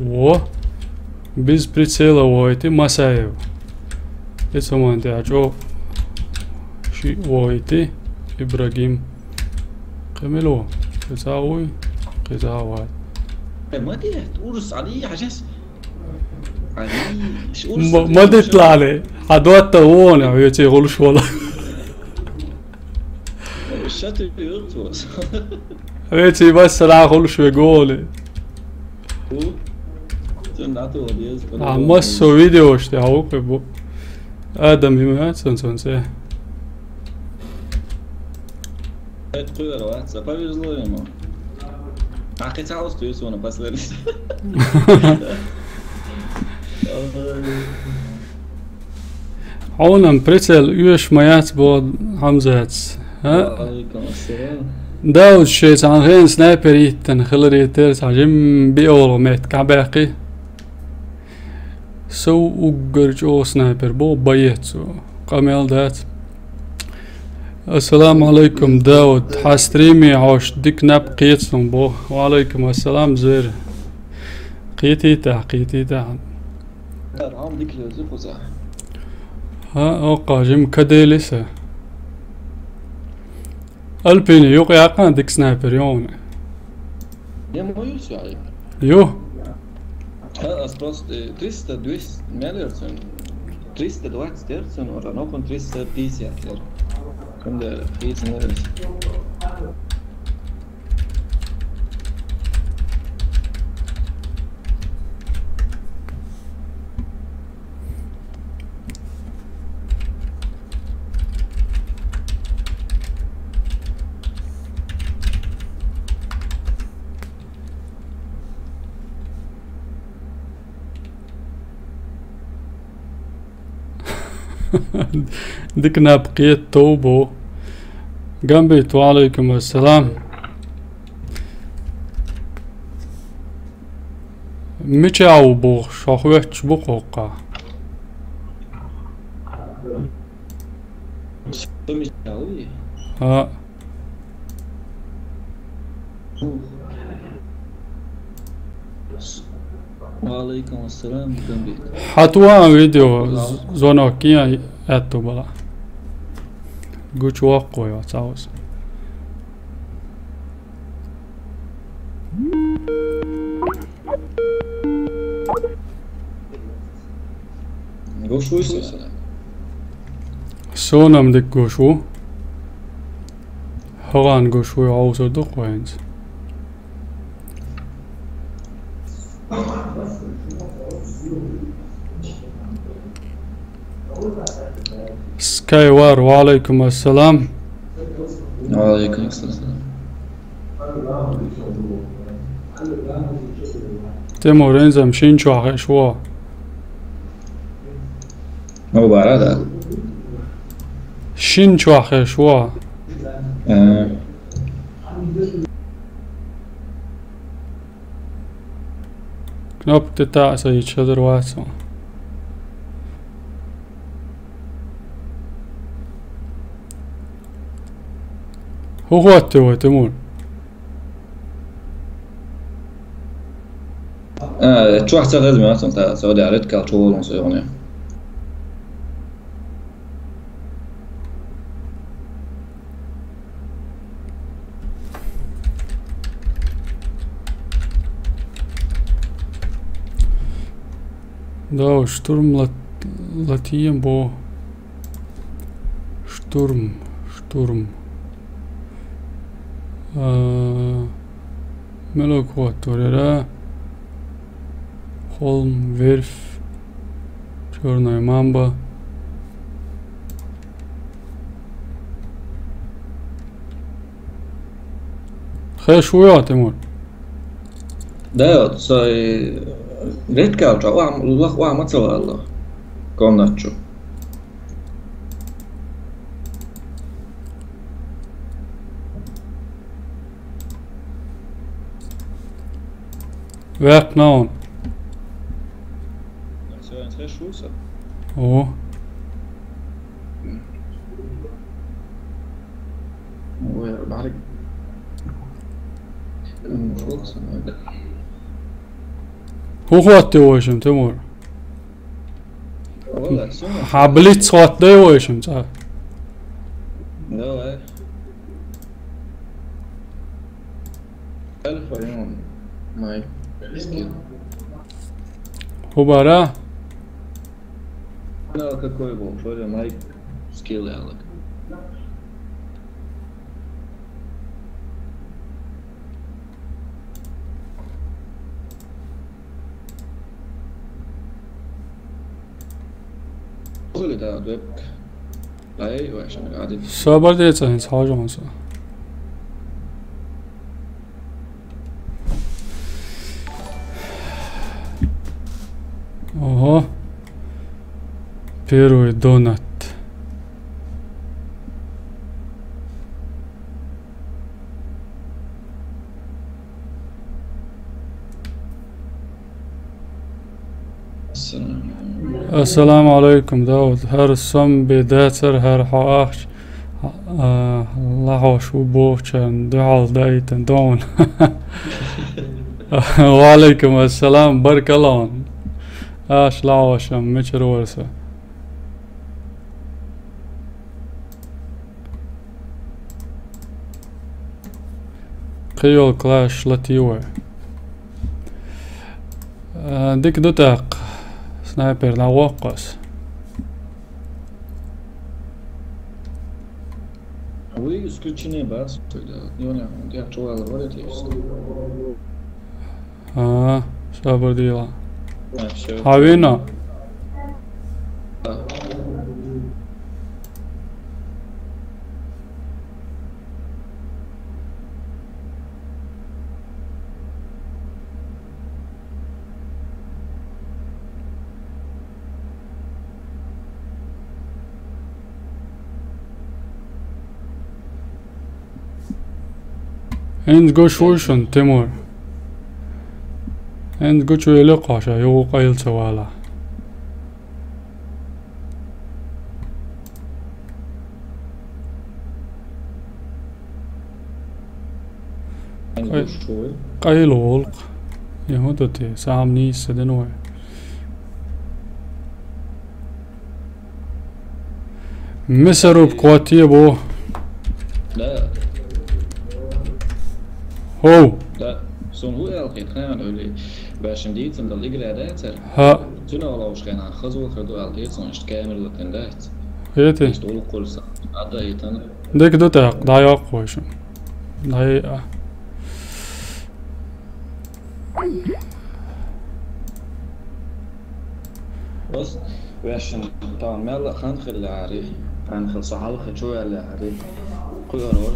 О, без прицела войти Масаев. Эцаман тя чо ши войти Ибрагим. Кемело. Кецауй. Кецавай. Э, ма де, урус али хажас. Али, урус ма-, али, ма де тлале. Адуатта вона, веци гулш вала. Шату юртус. Веци бассара гулш ве голе. У? Цун дату вадез, а, массо видеош тя укъе бу. Адам има цун цун це. Это кулер ваца. Повезло ему. А хотя устуюсь вон последний. Хьунан прицел оьшуш ма яц боху Хьамзатс, а? Ва алейкум ассалам. Дауд шайца хьан хен снайпер йиттина хиларе тера цхьа жим биъолгӀа метка баьккхи. Сов уггар чӀогӀа снайпер боху боец цо. Къамел дац. Ассаламу алейкум, Дауд. Хьан стриме хьош дика наб кхеташ ду боху. Ва алейкум ассалам, звер. Кхетийтахь, кхетийтахь. Дар хьан дика леза кхуза. Хьа, оккха жим кадели са. Альпини юкъа яккхана дика снайпер йону. Я ма ю сай. Ю. Хьа, ас просто, э, триста, двести мел яр цун. Триста двадцать яр цун, ора, нохун триста пятьдесят яр. Кунда хийцин яр. Дика наб кхета тов бо. Гамбит, ва Ӏалайкум ассалам. Мича ву бохуш, хьо хоьттуш бу кхоккха? Со мича ву? А. Ва Ӏалайкум ассалам, Гамбит. Хьан туа видео, з-, звонок ян аьтту бала. Гучу воккхо йо, цаус. Гуш вуй со? Сонам дика гуш ву. Хьоган гуш вуй, хьовсур ду кхо хӀинца. Скайвар, ва Ӏалайкум ассалам. Ва Ӏалайкум ассалам. Тимур, инзам шин чохь хеш ву? Ну, бара, да. Шин чохь хеш ву? Э. Кнопка тӀе таӀа ца йича хезар вац хьуна. ХӀун хоттуьйту вай, Тимур? А, чохь ца хезна, ма сан та, со дерриг кал чу волун со йогӀуна. Да, штурм лат-, латием бо. Штурм, штурм. А, мелок вот, турера. Холм, верфь, чёрная мамба. Хеш ву йо, Тимур? Да, вот, со, э, редко, а, ва-, лах-, ва-, ма ца валло. Комнат чу. Ваьккхина хьуна. О. Ой, бараг. М, фокус, м, да. ХӀун хоттуьйту вайшимма, Тимур? Хьан блиц хоттуьйту вайшимма цкъа? Давай. Альфа, майк, скилл. ХӀун бара? Канал какой был? Фори майк, скилл, Алек. Хули да, веб. Ай, вай, шан гади. Сабар де, цаьн, схьажа хьуна со. Ого. Первый донат. Ассаламу алайкум, Дауд. ХӀара сом бен дацара, хӀара хьо ахча, а, лахьош ву бохучарна дуьхьал даийтина ду хьуна. Ва алайкум ассалам, баркалла хьуна. Ахча лахьош-м мичара вара со? Кхийолу класс латийна вай. А, дика ду тӀаккха. Снайпер дӀагӀоккху ас. Вуй, исключение бац, тогда. Йоне, я чувал варит есть. А, сабар дела. А, всё. Хьан вина? Да. ХӀинца гуш вуй шуна, Тимур? ХӀинца гучу велла кхоша, югӀу къайла ца вала. Къай-, къайла волу-кх. Я хӀун ду те, сахьам нийса дина вай. Мисаруб кхотте бу. Да. Хов. Да. Сон хӀу аьлла хета хана, или башин дийцам дал игра дацар. Ха. Цуьнан ловш хенахь хазо хир ду аьлла хета сон, иштта камера латин дац. Хети? Иштта улукъур сан. Ада хетана. Дика ду тӀаккха, дӀайоккху вай шу. ДӀай-, а. Ас вешан тан мел хан хиллари, хан хил сахал хачу яри. Куйор.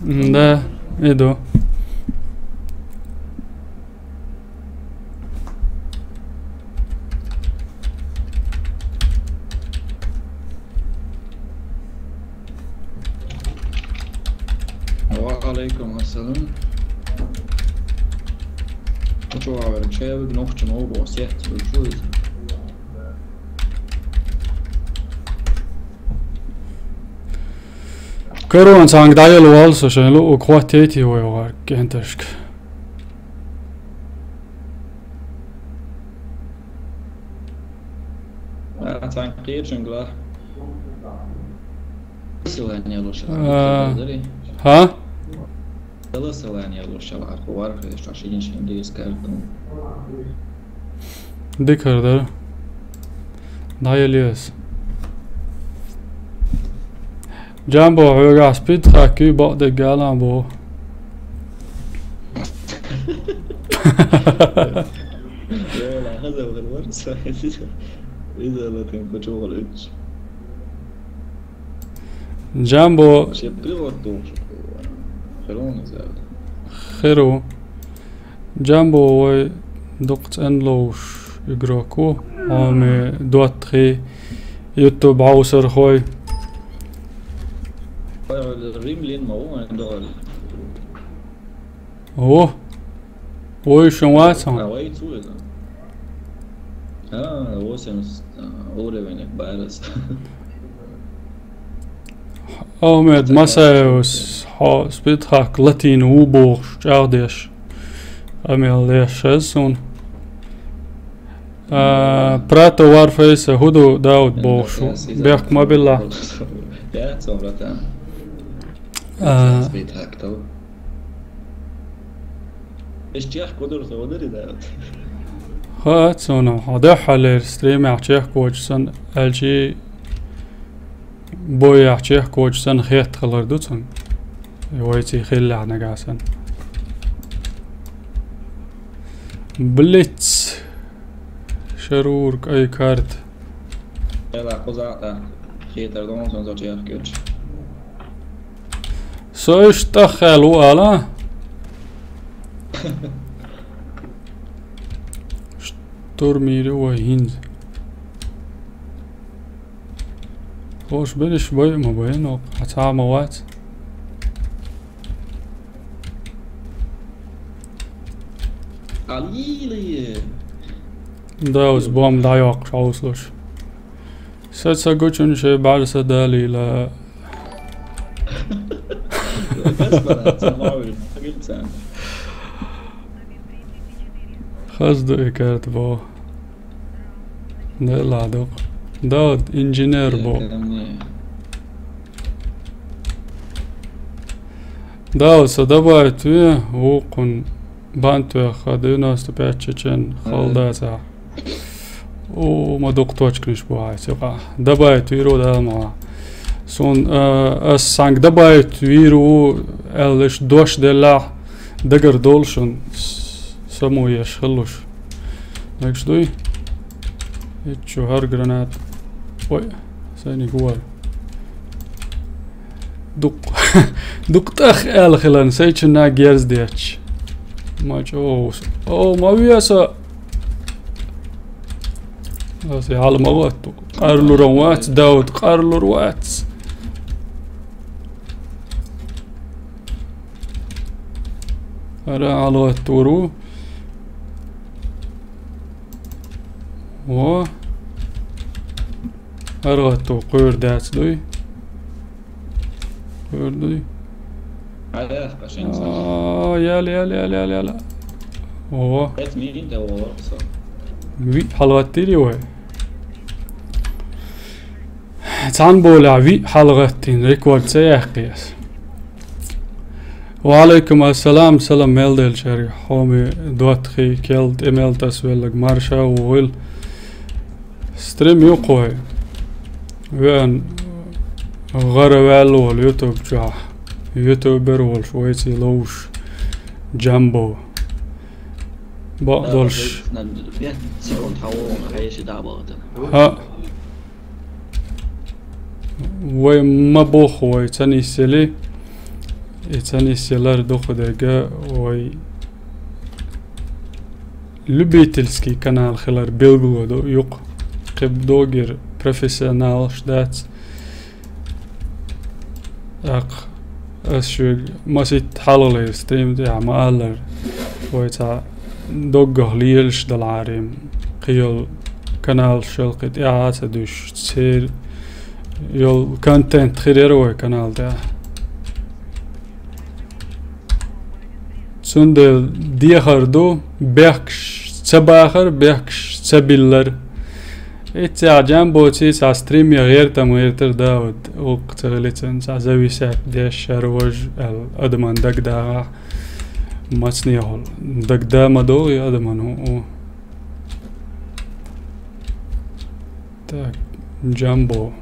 М, да, иду. Ва алейкум ассалам. Чувавер чевиг нохча ново сет чуз. Корона цанг дайла вал со шен лу у кватети вой вар кенташк. А, цанг кирчунгла. Силания луша. А. Ха? Голосование лучше ларку варх, если что, шин шин дискарту. Дикар дар. Дайалиас. Джамбо, хьоьгахь спид хаккуй бакъдерг галан бу. Йола, хаза вар вар, са. Иза латин кучу валуч. Джамбо. Шепривод должен. Херон иза. Херу. Джамбо вай дукха цӀена ловш игрок ву. Хьоме доттагӀий, YouTube бӀовсархой. Римлин ма ву, айн догӀал. О, вай шун вацахьа. А, вай цу иза. А, восемьдесят, а, уровень барас. Ахмед Масаевс, хьо спидхак латийна ву бохуш, чӀагӀдеш. Къамел деш шаз суна. А, Прато Варфейса хӀу ду Дауд бохуш ву? Бехк ма билла. Я, цо, братан. А. Спидхак тов. Эш чех кудур со удари Дауд. Ха, цунах, хьо дуьххьарлера стримехь чехкочу сан, аьлчи Бояхь чехкочу санна хетта хилар ду цунна. И вайций хиллехь нагахь санна. Блиц. Шарур, кӀай карта. Эла кхуза а хетар ду цунна со чехкочу. Со уьш тӀаххаьлла ву ала? Штурмири вай хӀинца. Ош бериш бай а ма байна, оха цхьа а ма вац. Аллилуйя! Да, уьш бомба дӀайоккхуш хьовсалуш. Са ца гучун шайн бӀаьрса далийла. Хаза ду и карта боху. Делахь ду-кх. Дауд, инженер бу. Дауд, со добавить ве, вукхун бан тоьхха девяносто пять чечен хала дацахь. О, ма дукха точканаш бу хьайца юкъахь. Добавить вийр ву Дала ма ван. Суна, а, ас санга добавить вийр ву аьлла, дош деллехь, дагар долу шуна, с-, само еш хилуш. Мегаш дуй? Итт чу хӀара гранат. Ой, сайниг вара. Дукх-, дукха тӀах аьлла хиларна, сайчунна герз детташ. Ма чӀогӀа ву со. О, ма веса! Аса хьала ма ватту. Къарлур вац, Дауд, къарлур вац. ХӀара хьалгӀатта вур ву. Во. ХӀара гӀатта ву, кхуьур дац дуй. Кхуьур дуй. Аяхка шин ца. А, ял, ял, ял, ял, ял. Во. Эт мин де вор со. Виъ хьалгӀаттийрий вай? Цхьана болехь виъ хьалгӀаттийна, рекорд ца яьккхи ас. Ва Ӏалайкум ассалам, салам мел делчаьрга, хьоме доттагӀий, кел тӀе мел тасавелларг марша вогӀийла. Стрим ю кхо вай. Веана гӀараваьлла волу YouTube чохь, ютубер волуш вайций ловзуш Джамбо. Бакъдолуш. ХӀа. Вай ма боху, вай ца нисъели. И ца нисъялар дукха дерг вай любительский канал хилар билгало ду юкъа. Кхин догӀура профессионалаш дац. ТӀаккха ас шуьга маситта хьалхалера стрим тӀехь ма-аллара, вай цхьа доггах лелаш далахьара, кхийолу каналаш йолу кхин тӀаьхьа а ца дуьсуш, церан йолу контент хир яра вай канал тӀехь. Цундела дехар ду, бехкаш ца бахар, бехкаш ца биллар. Иццехь Джамбоций цхьа стримех гӀертам гӀертара Дауд, вукху ца хилицан цхьа зависят деш шара важа аьлла, адаман дагадагӀахь, мацнехула дагада ма догӀу и адаман хӀу. Так, Джамбо.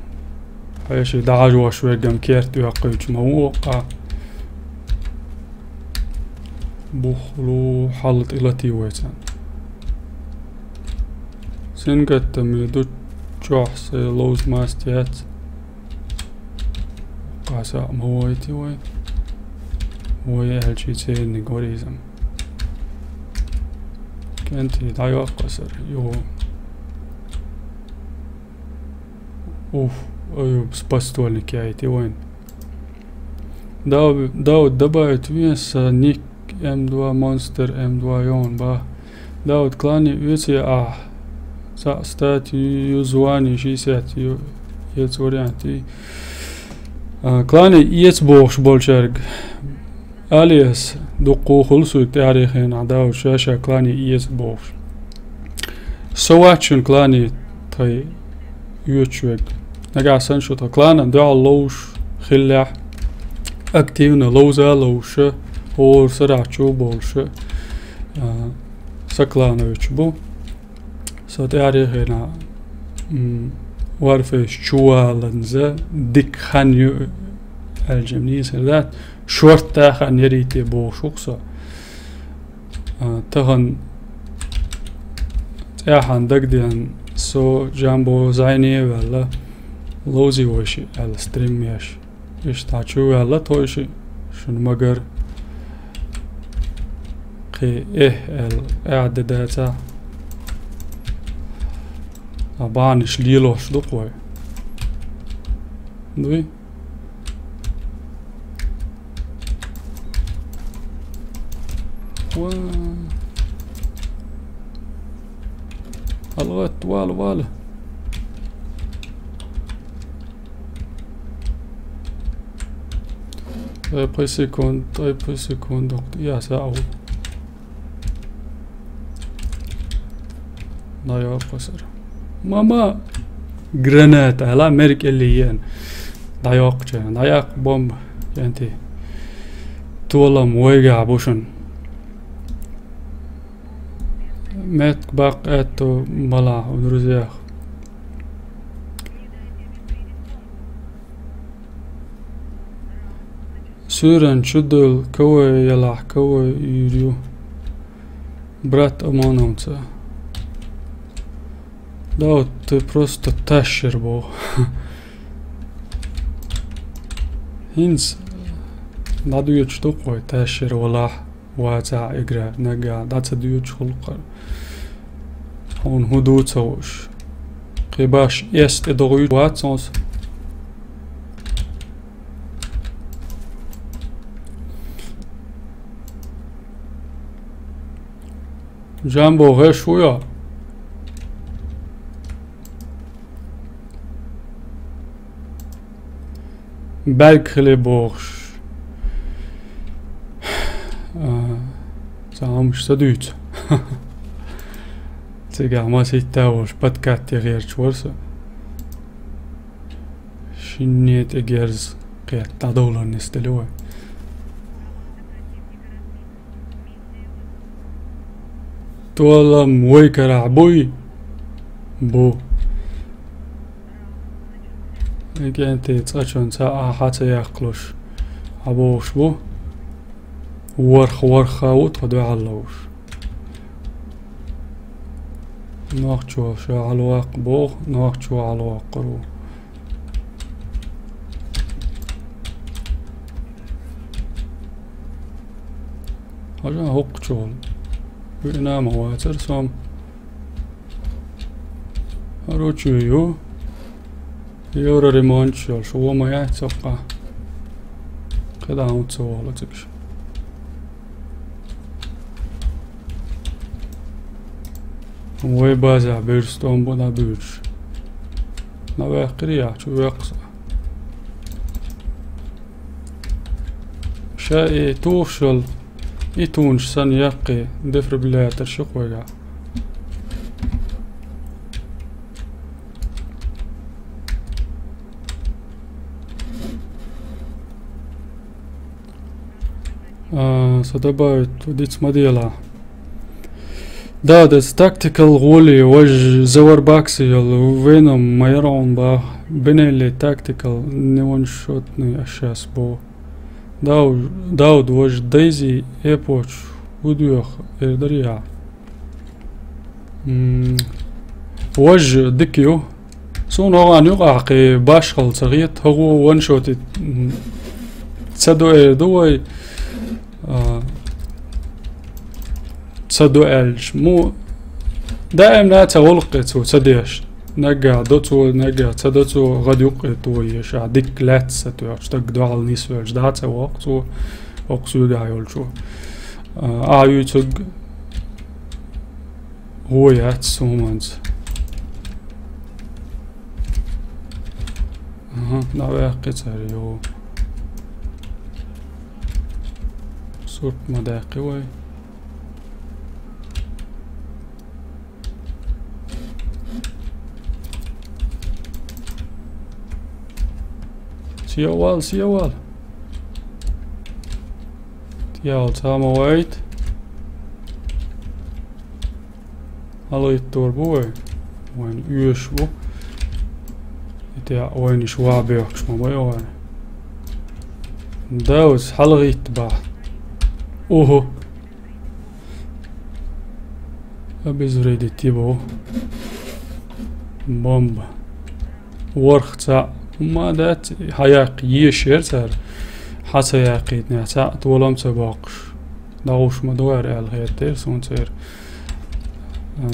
Хьеший дӀахьажош вегам керт оьккхуьйтуш ма ву оха. Бухлу хьал тӀе латий вай царна. Сингаттаме ду чохь се ловза маст яц. Къаса ма вайти вай. Вай аьлчи церниг варизам. КӀентий дӀайоккху асар, йо. Уф, ой, с постольник яйти вайн. Дав-, Дауд добавит вен са ник М два монстр, М два йон ба. Дауд клани веци а. Са стать ю звани шестьдесят ю, ец вариант и. А, клани ец бохуш болчарг. Алиас, дуккху хуьлу суьйту тӀаьхьарий хенахь Дауд ша-ша клане эца бохуш. Со вац шуна клане тхайн оьцуш верг. Нагахь санна шу тхан кланан дуьхьал ловзуш хиллехь, активно ловза а ловзуша, хӀора сарахь чу а болуша, а, сан кланович бу. Со тӀаьхьарий хенахь, м, Warface чуваланза дика хан ю аьлча-м нийса дац. Шортта хан ярий те бохуш ву-кх со. А, тахана цӀеххьана дагадеана, со Джамбо зӀене а ваьлла, ловзий вайшиъ аьлла стрим еш. Иштта чу ваьлла тхойшиъ, шуна магар кхин эхь аьлла, эхь де дацахь. А бахьанаш лелош ду-кх вай. Дуй? Ва. Алгъат, вала, вала. Ткъе пхи секунд, ткъе пхи секунд, я сагӀу. ДӀайоккху сара. Мама! Граната, ала, мер кӀелли еана. ДӀайоккхуча, дӀаяккха бомба, кӀентий. Толам вайгахь бу шуна. Меттиг баккха аьтту балахь у друзьях. Суьйранна чу девлла КВ ялахь, КВ юьйр ю. Брат ОМОНовца. Да вот ты просто тащер бу. ХӀинца дӀадоьдуш ду-кх вай тащер валахь. Вацахь игра, нагахь дӀа ца доьдуш хуьлу-кх хӀара. Хьуна хӀун ду ца хууш. Кхин баш эс тӀе догӀуьйту вац хьо со. Джамбо, хӀеш ву йо? БӀарг хиле бохуш. А, цхьа хӀумаш ца дуьйцу. Цигахь масийтта а волуш, подкат тӀе гӀерташ вара со. Шинне тӀе герз кхетта, дӀадовлар нисделла вай. Толам вай карахь буй? Бу. И кӀентий цкъачунна цхьа а хьа ца яккхалуш, хьан бохуш бу? ВорхӀ, ворхӀ а ву тхо дуьхьал ловш. Нохчо ша хьалаваккха боху, нохчо хьалаваккхур ву. Хьажа хӀокхучул. Вина ма вацара сом. ХӀара чу ю. Евроремонт йолуш, вон ма яц цоккха. КхидӀа хӀун ца вахало цига. Вай база берстон бу дӀабуьйцуш. ДӀаваьккхира яхь, чу веккха со. Ша и тухуш йолу, и тунаш санна яккхий дефибриллятор ши кхойга. А, со добавить, диц ма дела. Да, да, с tactical гӀоли, вож за Warbox йолу веном майрон ба, бинелли tactical, не вон шотный а сейчас бо. Дау-, Дауд, вож Daisy Airport удуьх, эрдарья. М, вож дика ю. Суна хӀогӀан юкъахь кхин башхалла ца хета, хӀогӀо ваншоти, м, ца до эр ду вай, а, ца до аьлча. Му, даимна ца гӀуллакхе цо ца деш. Наггахь до цо, наггахь ца до цо, гӀад юккъе то еш, а дикка лаьцна ца тоьхча, стаг дуьхьал нисвелча, дӀа ца воккху цо, окху суьгахь йолчо. А, а юьйцург гӀо яц хӀуманца. Аха, дӀаваьккхи цара, йо. Сурт ма даьккхи вай. Сиявал, сиявал. Тиял цама вайт. Хьалаиттор бу вай. Вайн оьш бу. И тя вайниш ван бехкаш ма вай вай. Даус, хьалагӀитта бахьа. Уху. Обезвредить бу. Бомба. ВорхӀ цхьаъ. Ма дац, хьаяккха еш яра цара. Хьа ца яккхийтинехь, цхьаъ толам ца боккхуш. ДӀагӀуш ма ду аьлла хеттера суна церан.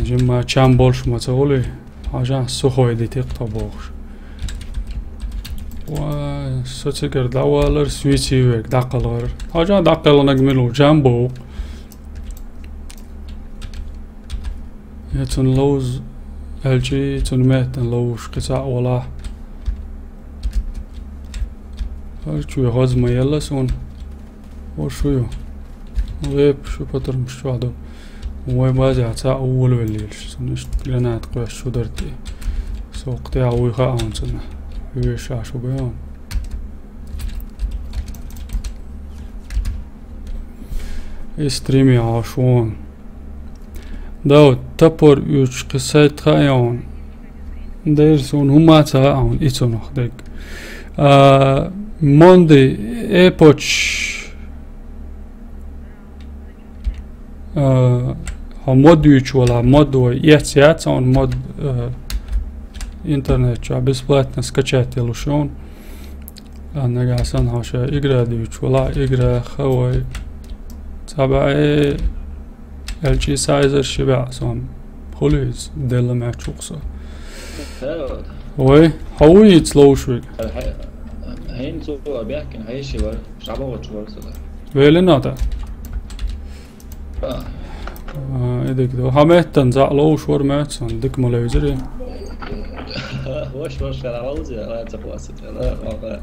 Жимма чам болуш ма ца хуьлий. Хьажахь, сухой дитира тхо бохуш. Ва, со цигара дӀавалар, суьйций верг дӀакхалгӀар. Хьажахь, дӀакхелхинарг мила ву, Джамбо ву. Я цунна ловза аьлчи, цунна меттана ловзуш кхин цхьаъ валахь. ХӀара чу хаза ма елла суна. О, шу ю. Веп, шу патармаш чохь ду. Вай базехь цхьаъ волавеллелаш. Цунна иштта гранат кхоьссуш шу дара тӀе. Со кху тӀехь вуй хаьа хьуна цунна. Вуьйш ша шу гой хьуна. И стриме Ӏаш вон. Дауд, тапор уьйцуш кхин сайт хаьа хьуна? Дайра суна хӀумма а ца хаьа хьуна, и цунах дерг. А, Монди эпоч, а, хьо мод уьйцуш вала, мод вай эц яц хьуна, мод, а, интернет чохь бесплатно скачать йолуш хьуна. А, нагахь санна хьо ша игра дуьйцуш вала, игра хавай. Цхьа баьӀе, элчи сайзар ши баьӀ сон. Хуьлийца, делла меч ву-кх со. Вай, хьо вуй йиц ловш виг? ХӀе-, хӀинца ву баьхкина, хьеший вара, шабагӀачу вара со. Велина ата? А, А, и дика ду. Хьан меттан заа ловш вар меца, дика ма левзири. Ваш, ваш, хара ловзи, ала ца хвасит, ала, ала.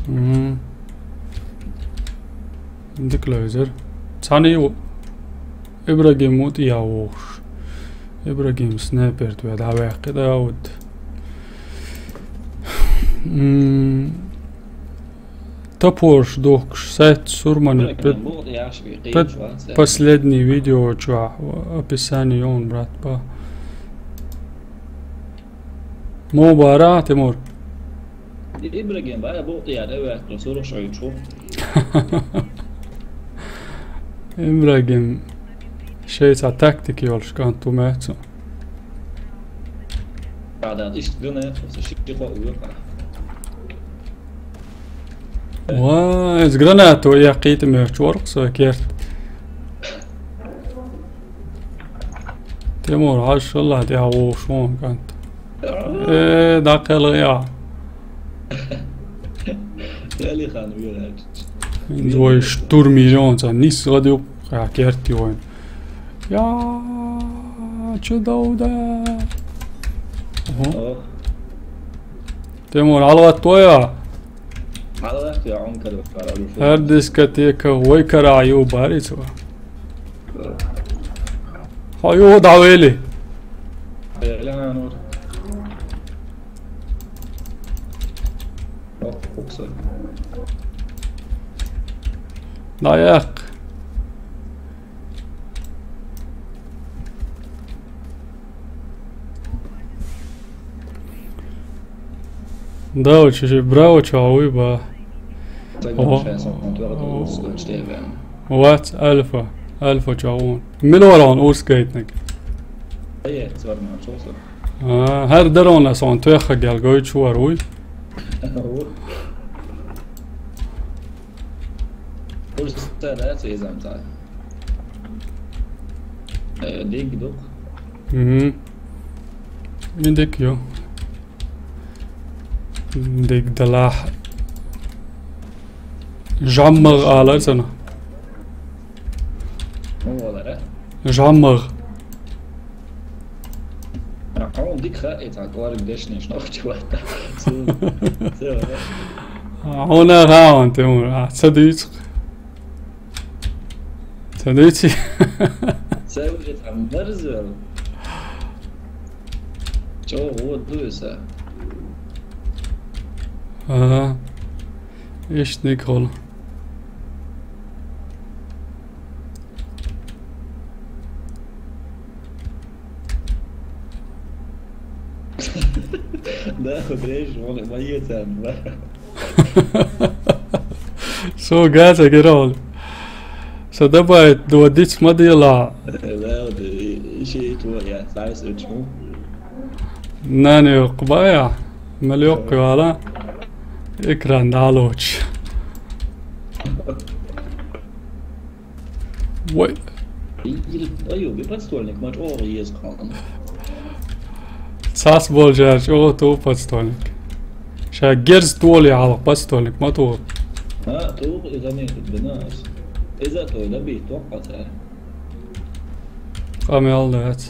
Мгм. Дика левзир. Цани у-, Ибрагим мут я вовш. Ибрагим снайпер тве давай кида вот. М, Топорш дохкаш сайт сурмани пед-, пед-, последний видео чуа описание он, брат, ба. Мо бара, Тимур? Ибрагим, бая бу я да вехту суруш ой чу. Ибрагим, шейца тактики йолш канту мецу. Гранат, ишт гранат, просто ши-, ши хо уйо. Ва, эс гранату я кит мер чорк со керт. Тимур, машалла, ти а вовшон кант. Э, дакъел я. Дали хан уйо. Двое штурмион, ца нис гаду, я керти войн. Я, чё дауда? Ого. О. Тимур, алгат твоя? Алгат я, он кадо. Хар дискотека, вой кара ю бари цо. Хо ю давели. Эла нур. О, уксо. Даяк. Да, очень же браво, чё, уй, ба. О. Вац, альфа. Альфа, чё, он. Милорон, ускайтник. А, хар дарона сон, твеха гал, гой, чувар, уй. Уж ста, да, цо изам та. Э, дик дук. Мгм. Ми дик ю. Дик далах. Жаммаг алар сана. Ну, валара. Жаммаг. А, он дик ха, это, говорит, дешнеш, но чего-то. Всё, всё, да. А, он а, он, ты, а, садись. Садись. Всё, это, мерзо. Чё, вот, дуйся. Ага. Ишт никол. Да, вот режь, он мои там, да. Со газа герол. Со добавить, доводить модела. Да, вот, и, и ещё и твой, я, знаешь, почему? Нани ёкъ бая, мел ёкъ яла. Экран далоч. Вай. Ай, ё, бе подствольник, мач, о, ез калан. Цас бол жар, о, то подствольник. Ша герз толи ал подствольник, ма то. А, то, это не, это нас. Из-за того, да, бей, то, а, Къамел дац.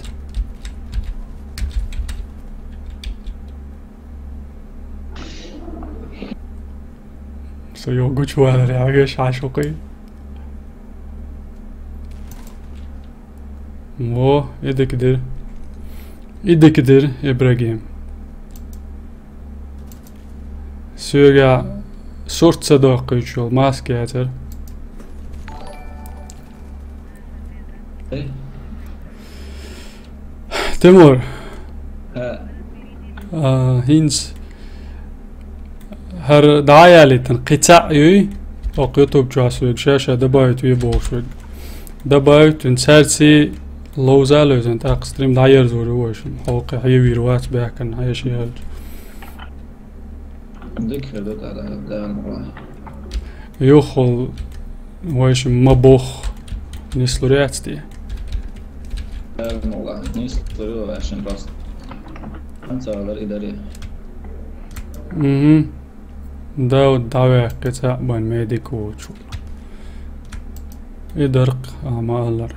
Со йогуч валар, я геш ашукъи. Во, эдик дир. Эдик дир, Ибрагим. Соьга сурт ца доккхуьйтуш йолу маска яцара. Э? Тимур. Ха. А, хӀинца хӀара дӀа а ялийтина, кхин цхьаъ юй, оха YouTube чохь соьга ша-ша добавить ве бохуш верг. Добавить вина цаьрций ловза а левзина, тӀаккха стрим дӀаерзор ю вайшимма. Хьо кхин хьевийр вац баьхкина, хьеший хилча. Дика хир ду тӀаккха, Дала мукъ лахь. Юххул вайшимма ма боху, нислур яц те? Дала мукъ лахь, нислур ю вайшимма просто. Анцалар и даре. Мгм. Дауд дӀаваьккхи цхьаъ бан медик воцу. И дарх а ма аллара.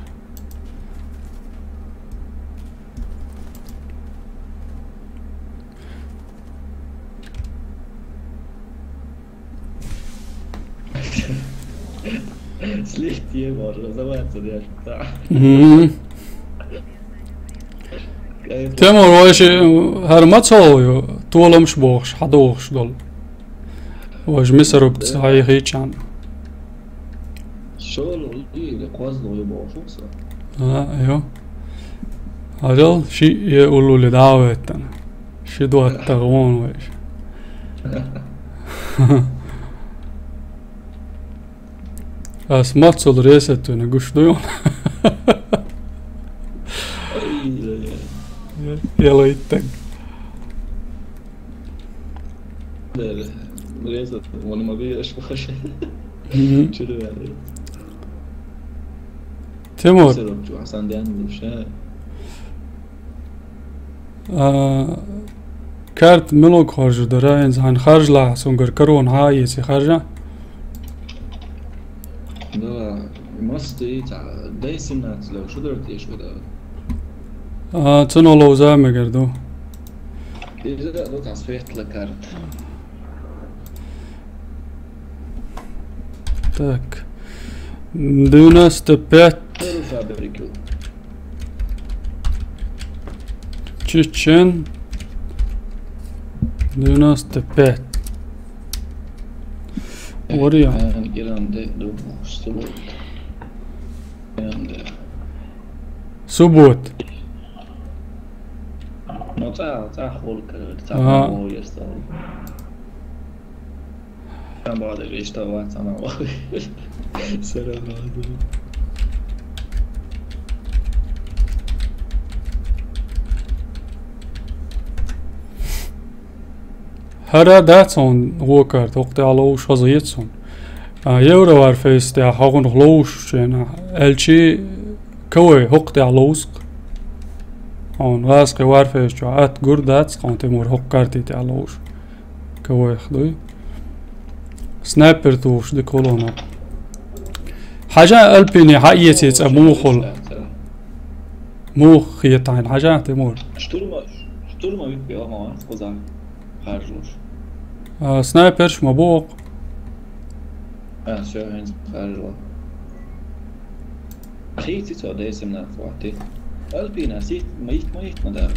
Слегка ебал, разобраться, да. Мгм. Тимур, вай ши хӀара ма ца хову, толамаш бохуш, хьадохуш долу. Вай ши мисарукца хьайхийчан. ШолгӀа или кхозлагӀа ю бохуш ву со. А, ю. Хьажал, ши е уллули дӀа а веттана. Ши доттагӀа вон вайша. Ас маццул ресет вина гуш ду ю? Ай-яй-яй. Яла иттаг. Дер, ресет, вон ма беш баш. Мгм. Чуду вали. Тимур. Сироп чу Хасан ден душа. А, карта милуг харжу дара, хӀинца хьан харжлахь, сунгара корона хьа а эций харжа? Да, масти, ца, дай семнадцать лев, шу дара теш вада? А, цуно ловза мегар ду. Иза да, ду, ца, светла карта. Так. Девяносто пять. Фабрику. Чечен. Девяносто пять. Варя. Э, Иран де, ду, суббота. Иран де. Суббота. Ну, ца, ца, хол, короче, ца, ага. Там бада, видишь, что у вас, она. Всё равно. ХӀара дац хьуна гӀо карта, хӀокху тӀехь ловзуш хазахета суна. А, Евро Warface тӀехь хьо хӀунах ловзуш шена, аьлчи КВ хӀокху тӀехь ловзу-кх. Хьуна гӀазкхи Warface чохь атта гур дац, хьуна Тимур хӀокху карти тӀехь ловзуш. КВ-х дуй. Снайпер тухуш дика хуьлу хьуна. Хьажа Альпине хьаэций цӀа муха хуьлу? Муха хета хьайна хьажа, Тимур? Штурма, штурма виппе охьа кхузахь харжуш. А, снайперш ма бу оккха. А, всё, хӀинца харжу. Хийци цо десимнах вахти. Альпина, сит, ма ит, ма ит, ма дар.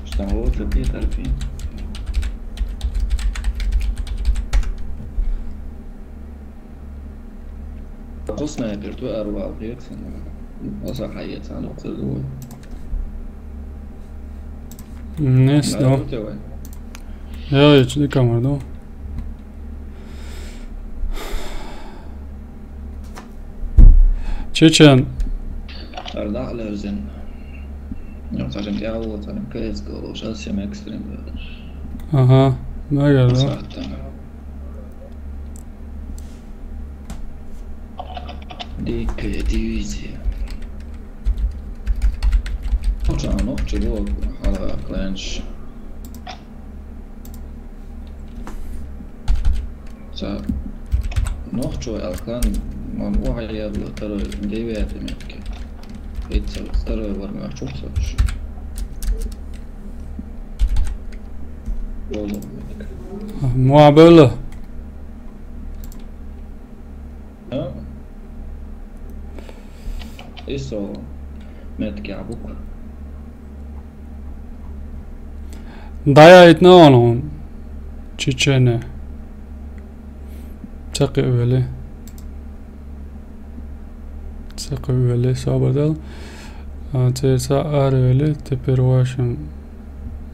Что там, вот, это Альпин. Кху снайпер, ту арвал, хьексан. Аса хьаецан, уксар дуй. Нес, да. Яй, чуди камер, да. Чечен. Ардах левзин. Ну, цажин тяво, цажин кайс, голо, сейчас всем экстрим. Ага, мега, да. Сахтан. Дикая дивизия. Нохча, нохча, вот, хала кланш. Ца, нохча алкан, ман угьа яла второй, девятый метке. Эца второй варна чухсаш. Муабела. А? Исо метки абук. Даяйтна он, он. Чечене. Цакъи вели. Цакъи вели, собадал. А, церца ар вели, теперь вашим.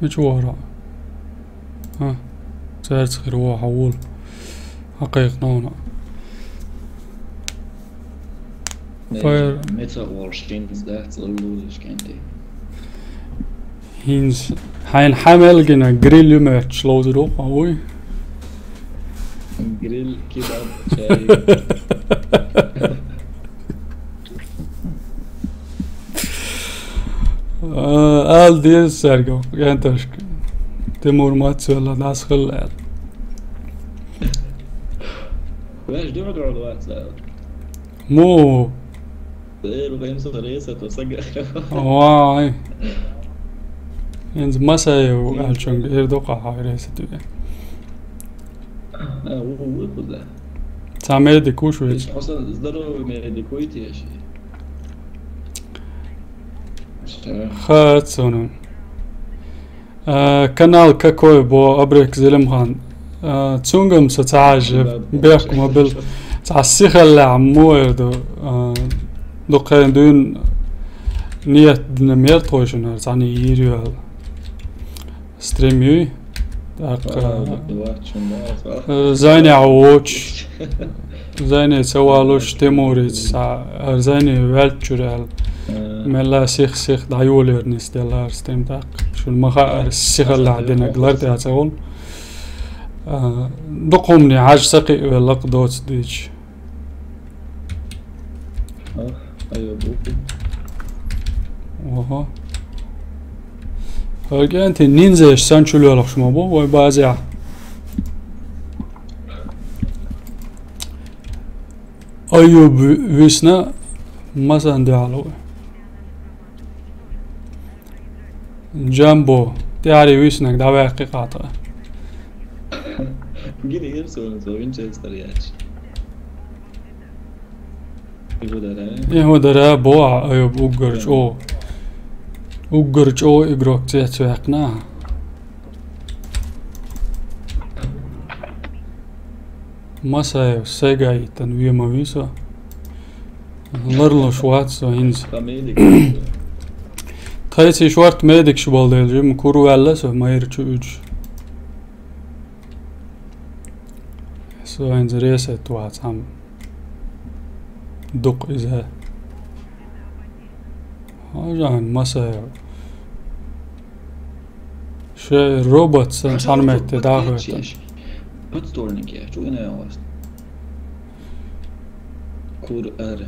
Мичу вара? А, церца хир ва хьавул. Хьакхайкхна вана. Файр. Меца волш, хӀинца дац луллулиш кенти. ХӀинца хьайна хьамел гина гриль ю моьттуш ловзур ву, ма вуй? Гриль, кебаб, чай. А, ала деза цаьрга, гӀенташка. Тимур мац велла, дӀасахилла аьлла. Веш дуьхьа догӀу вац аьлла. Му? Э, бу хӀинца ресет ву сага. Вай. ХӀинца Масаев аьллачунга эр ду-кх хьан ресет ве. А, у, у, куда? Цхьа медик вуш веза. Просто здоровый медик уйти ещё. Всё. Хац цунна. А, канал какой бо Абрек Зелимхан? А, цунгам со ца хьажа, да, бехк ма бил. Цхьа сихаллехь мо эр ду. А, дукха дуьйна ниет дина мер тхойшинара, цхьаьна йийр ю аьлла. Стрим юй? ТӀаккха, а, да, да, чуьнда, а, зайне а воч. Зайне ца валуш, Тимурица, а, зайне ваьлча чуьра аьлла. А. Мелла сих-сих дӀайолера нисделла стрим тӀаккха. Шуна ма хаара, сихаллехь динарг лар тӀе ца волу. А, дукха хӀумане хьажа сакхиъ велла-кх доцу дийча. Ах, айо, бу-бу. Ого. Хьо кӀентий ниндзеш санна чулоьлхуш ма бу вай базехь. Айо, бу-, висна, ма санна дуьхьал ву. Джамбо, тӀаьхьарий виснарг дӀаваьккхи-кх тхан. Гина эр суна цо Винчестер яц. И хӀун дара? И хӀун дара, бо, а, айо, уггар чӀогӀа. Уггар чӀогӀа игрок цецваьккхина. Масаев, сайга йиттан ве ма вий со. Ларлуш вац со хӀинца. Тхайца и шорта медикаш болу дела, жимма кура ваьлла со, майра чу уьдуш. Со хӀинца ресет вац хьан. Дукха иза. Хьажан, Масаев. Ше робот сан цхьана метте даха хӀоьттина. Подствольник я, чу ина я вас. Кур ар.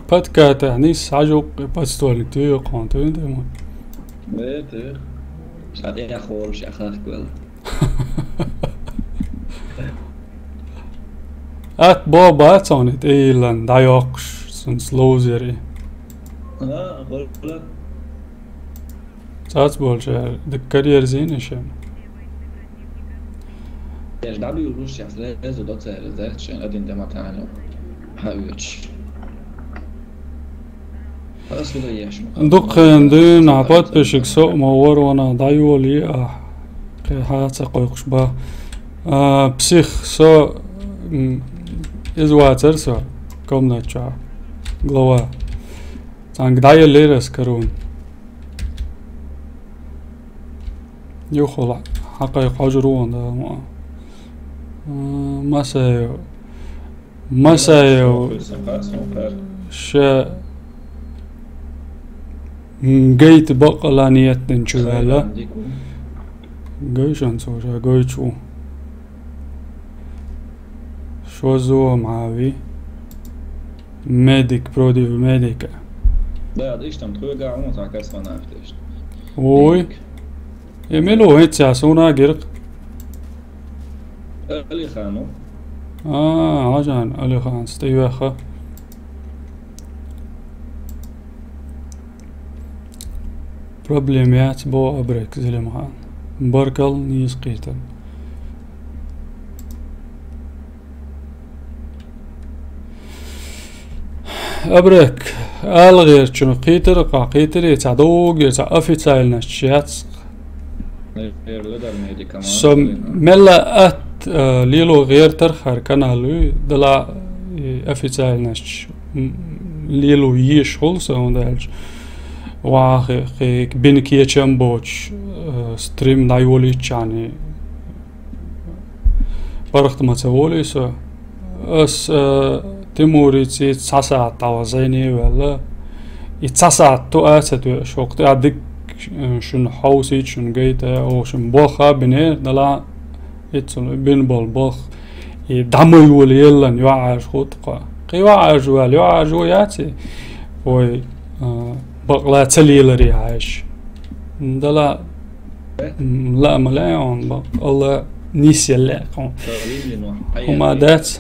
Подкатехь нисса хьажа вуккха подствольник туьйху хьуна, туьйна тӀе ма. Бе, туьйху. Ша тӀе яхволуш, яхахка вела. Атта бо бац хьуна и тӀейиллан, дӀайоккхуш, цунца ловзари. А, хӀула. Цац болчара дика карьера зийна шен. Деш дӀабуьйлуш, яц реза до церан зерчен, один де матаню. Хьан оьцуш. Дукха дуьйна подписчик со а ма вара, ванах дӀайолий ахь, кхин хьан а ца кхойкхуш бан. А, псих, со, м, иза вацара со, комнат чохь, глава. Цхьаьнга дӀаеллера аса карон. Юххула хьан кхайкха хьожур ву ван да ма. М, Масаев. Масаев. Ша, м, гайта бакъала ниет дина чу ваьлла. Гайшан цо ша гайчу. Шозо ма ви. Медик против медика. Да, да, иштта тхоьга хьуна цхьа космонавт иштта. Ой. Медик. Э, мила ву хӀинца суна гира-кх? Алихан ву. А, хьажан, Алихан, стаьвеха. Проблема яц, бо Абрек Зелимхан. Баркалла нийса кхетар. Абрек, ала гӀертачунах кхетар-кх, кхетаре цхьа доггера цхьа официальность яц. Со мелла атта, а, лело гӀертар хӀара канал юй, дала и официальность, м, лело еш хуьлу сан, хӀунда аьлча вахе, кхе, бина кечам боцуш, а, стрим дӀайолийччхьана, паргӀат ма ца волий со. Ас, а, Тимурици цхьа сахьат дӀаван зайне а ваьлла. И цхьа сахьат ту а ца тоьуш, хӀокху тӀехь дика, э, шуна хьовсийта, шуна гайта, оха шуна болх а бинера, дала, иццул бина болу болх. И дӀа ма йолаеллан, йоӀ Ӏаьржа хӀутту кхо. Кхин йоӀ Ӏаьржа ваьлла, йоӀ Ӏаьржа ву яций? Вай, э, бакъла ца леларе хьаьжча. Дала, м, лаа ма лаьа хьуна, бакъ, Алла нисъелла лаьа хьуна. ХӀума дац.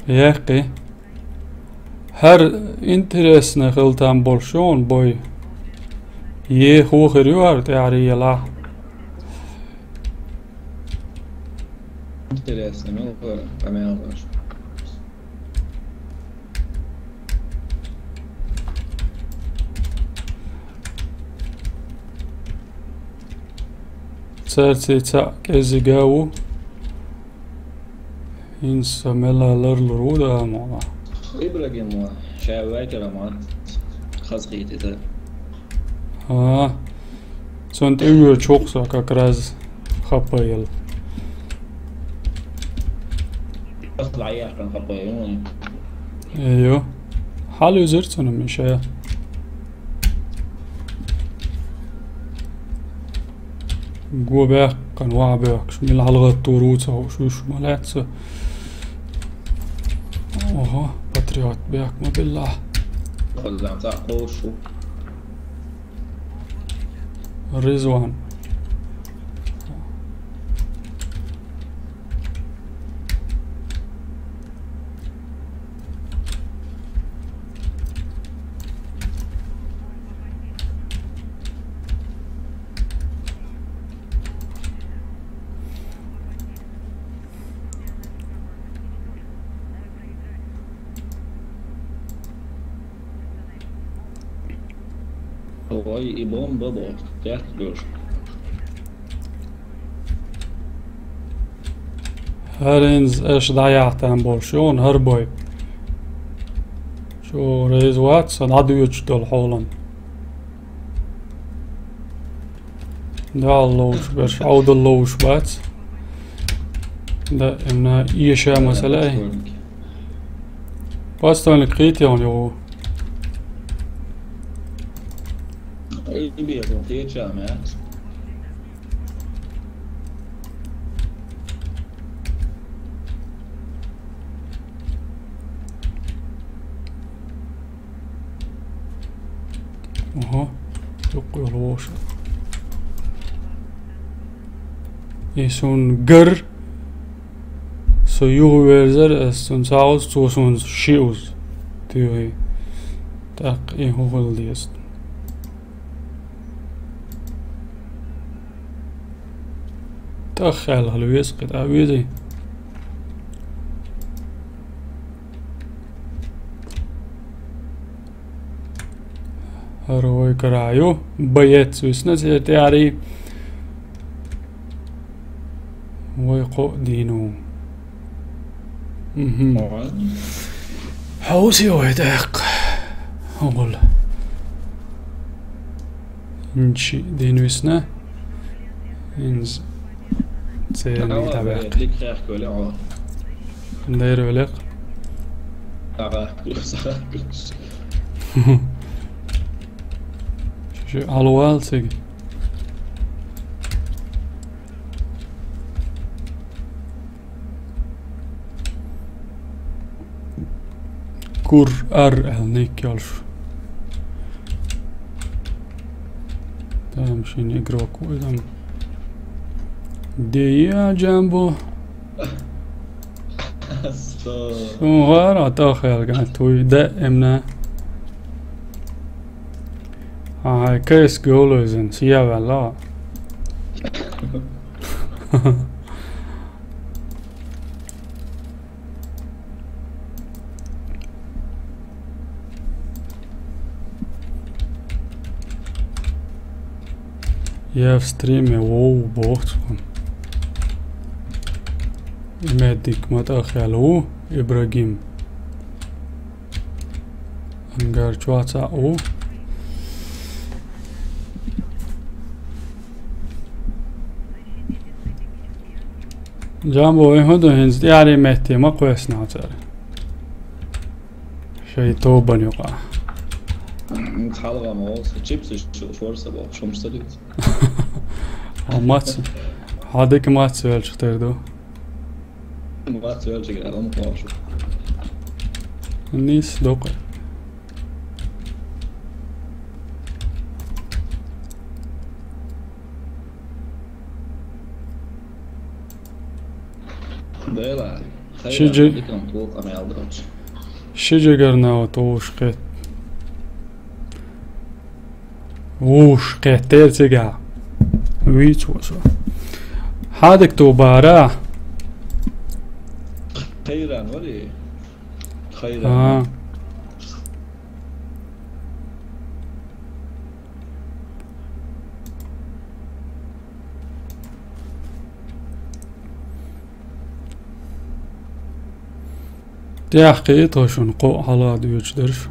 Яьккхи. ХӀара интересно хила там болуш ю хьуна бой. Е хӀу хир ю хӀара тӀаьхьарий елахь. Интересно, милая, помялась. Царцей цаӀ кӀезига ву. ХӀинца мела ларлур ву да ма. Ибрагим ва, ша вайтара ма. Хазхитита. А. Цунна тӀе вуьйр чухсо как раз хаппа ел. Ас дӀаяьккхина хаппа ел. Йо. Хьал юзир цунна, Миша. Го баьккхина, ваха баьккхаш, мила хьалгӀаттур ву ца хууш, уьш ма лаьцна. Ого, патриот баьхка ма билла. Хозан цхьа кхошу. Ризван. Ой, и бомба бо. Тяхтуш. ХӀара хӀинца аша дӀаяхьтан болуш ю, хӀара бой. Чу реза вац, сан дӀадоьдуш долу хьолан. Далла ловш берш, Ӏовдал ловш бац. Да, имна, иша масалай. Постольник кхийти хьуна юху. Ай, бегун, кхеча, мя. Ага. Юккъе лоша. И сун гар. Со юхаверзар, ас цунца хьалха, цо суна шиъ уз туьйхи. ТӀаккха и хӀун хила деза? ТӀаххаьлла хила веза, кхин тӀе везий? ХӀара вай кара ю, боец висна церан тӀаьхьарий. Вай кхоъ дийна ву. Мгм. Ой. Хьовсий вай тӀаккха. ХӀугӀула. Инчи дийна висна. Инз церан Ала, тӀабаьккхи. Лик хехколи, о. Дайра велех. Ага, сага. Ши алвал цига. Кур ар аьлла ник йолуш. Там шин игрок ву иза. Де я, Джамбо? Астагфирулла. Сун гӀара тӀахаьлга туй даимна. Ай, кайс голойзан, сияваьлла. Я в стриме, воу, бохцун. Медик ма тӀахаьлла ву, Ибрагим. Ангар чохь цхьаъ ву. Джамбо, вай хӀун ду хӀинца тӀаьхьарий метте ма кхоьссина цара? Шайн тобан юкъа. М, цхьалгӀа ма ву, со чипсаш шорса бохуш, хӀумаш ца дуьйцу. Хьо мац, хьо дика мац велчух тера ду. Мац велчух гӀеран кхошу. Нийса доккха. Дела, ши хайра, жи-, дикан тулкъа мел долчу. Ши жигарнава товш кхет. Вуш кхеттера цигахь. Вийца ву со. Хьадик ту бара. Хайран вари. Хайран. А. Тяхкъе тхо шуна кхоъ хьала доьчу дерш.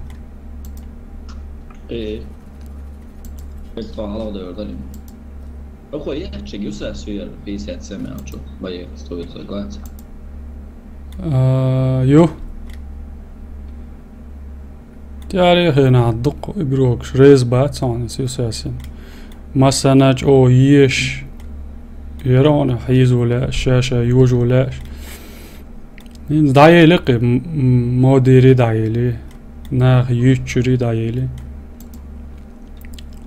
Э. Эцо хьала дойр дарим. Охо яхчиг юсас вер пятьдесят семь алчу. Боец стоит согласен. А, ю. Тяхкъе нах дукха игрокаш рез бац хьуна, ас юсас ин. Массанхьа чӀогӀа еш. Яра хьуна хьийзо лаьаш, ша-ша йожо лаьаш. ХӀинца дӀаели кхе, м-, м-, модире дӀаели. Нах юьйцчуьре дӀаели.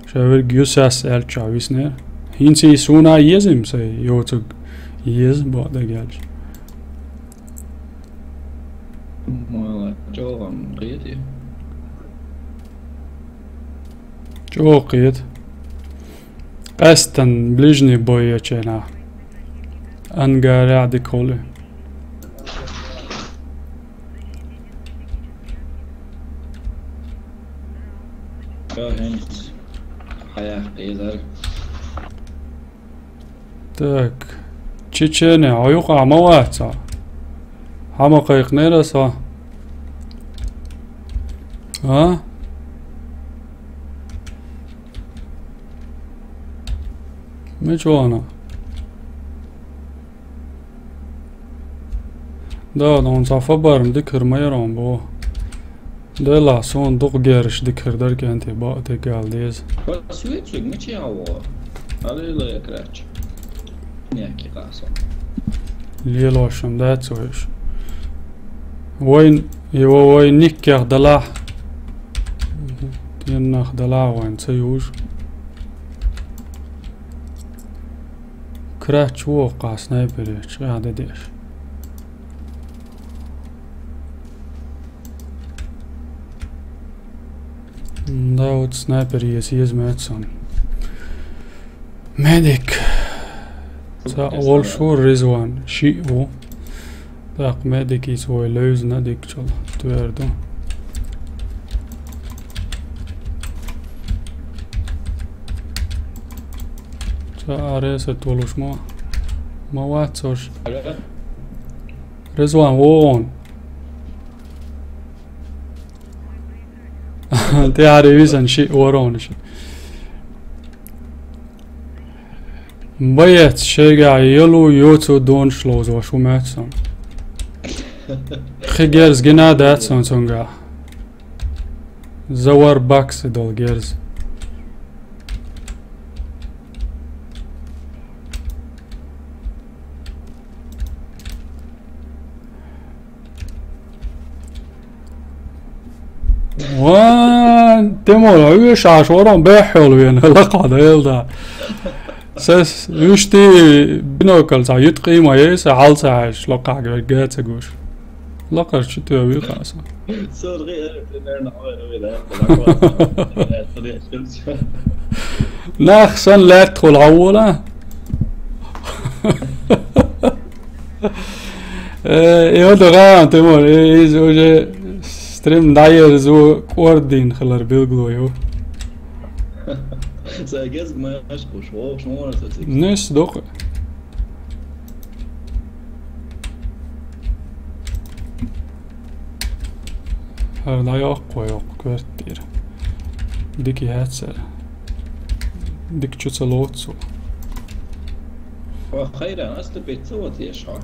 Ша верг юсас аьлча виснера. ХӀинца и суна еза им сай, йоцург еза бакъдерг аьлча. Мала, чӀогӀа кхетий? ЧӀогӀа кхета. Къаьстан ближний бой ечу хенахь. Ангарехь дика хуьлу. Ка хӀинца хьаяккха езар. Так. Чечене, хьо юкъахь ма вац хьо? Хьан ма кхайкхинера со? А? Мича вахана? Да, ну, цхьа фабарна дика хир ма яра хьуна боху. Делахь, суна дукха герзаш дика хир дара кӀентий, бакъдерг ала деза. Ва суьйцург мича яхьа вогӀу? Аллилуйя, крач. Некъ кхин къахьа со. Лелошам дац вайша. Вайн, йо, вайн никкех далахь. Теннах далахь вайн ца юж. Крач вогӀу кхахь снайпере, чӀагӀ де деш. Да, вот снайпер еза, еза моьтту сан. Медик. Ца волуш ву Ризван, шиъ ву. ТӀаккха медик иза вай левзина дикачул. Твердо. Ца аресат волуш ма, ма вац уж. Алло. Ризван, вон. Тяхьаре визан шиъ воронаш. Боец шайгахь ялу йоцу донаш ловзош ву моьтту сан. Кхин герз гина дац сан цуьнгахь. Завар баксы долу герз. Ва, Тимур, уьш Ӏаш варон беххьол вен, лакха дайла да. Сес, уьш ти бинокль цхьа юткъий ма ей, са хьал ца хьаьжаш, лакхахь герга ца гуш. Лакхара чу тоьвий хаса. Нах сан лаьттахула хьавола. Э, и вот гӀан, Тимур, и, иза уже стрим дӀаерзо кӀордийна хилар билгало ю. Сайн гезг ма яш кхуш, вовшаш ма вара со цига. Нис дукха. ХӀара дӀайоккхо йоккху коьртера. Дика яцара. Дика чу ца лоцу. Ва хайран, ас тӀе бетта ца ватеш хьо.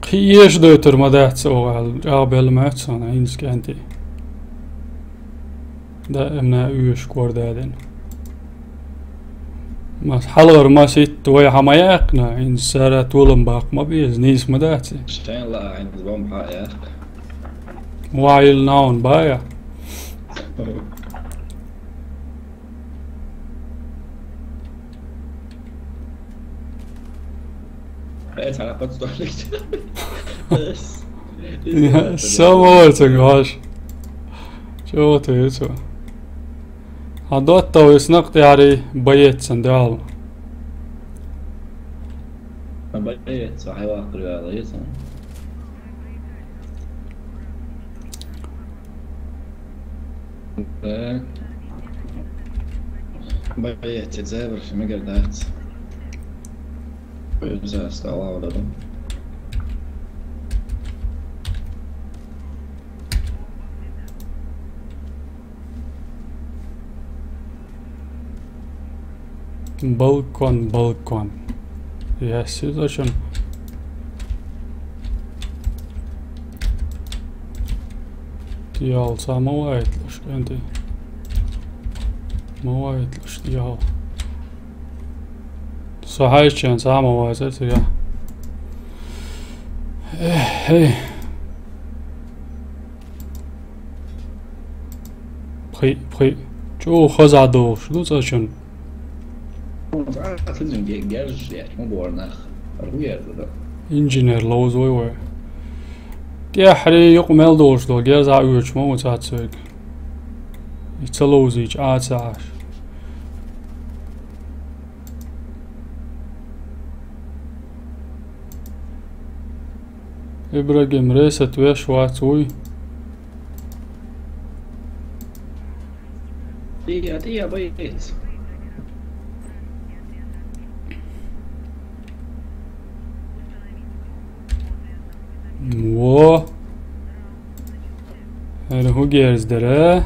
Кхин эша дойтур ма дац оха аьлла, чӀагӀбелла моьтту суна, хӀинца кӀентий. Даимна уьш кор дадина. Мас хьалгӀар мас итт вай хьан ма яьккхина, хӀинца сара толам баккха ма беза, нийса ма дац и. Шайн лаа хӀинца бомба хьан яьккха. Вайл наун бая. Эцхьана подстольник. Я, самого цугаш. Чё ты, чё? А до того и снак ты ари боец, да? А боец, а я вахрю, я лезу. Э. Боец, зебр, фимигер дац. Пойдём за стол, а вот это. Балкон, балкон. Я сижу, зачем? Дьявол, сама вайтлаш, энди. Ма вайтлаш, дьявол. Со хьайчен сама вайзар, я. Эх, эй. Пхи, пхи. Чё хаза долш, ну, зачем? Инженер лоуз вай вай. Инженер лоуз вай вай. Инженер лоуз вай вай. Инженер лоуз вай вай. Инженер лоуз вай вай. ТӀехьри юкъ мел долуш ду, герз а уьйраш ма ву цацвег. И ца лоузийча а ца Ӏаш. Ибрагим, рейсат веш вац вуй? Тия, тия, боец. Во. ХӀара хӀу герз дара?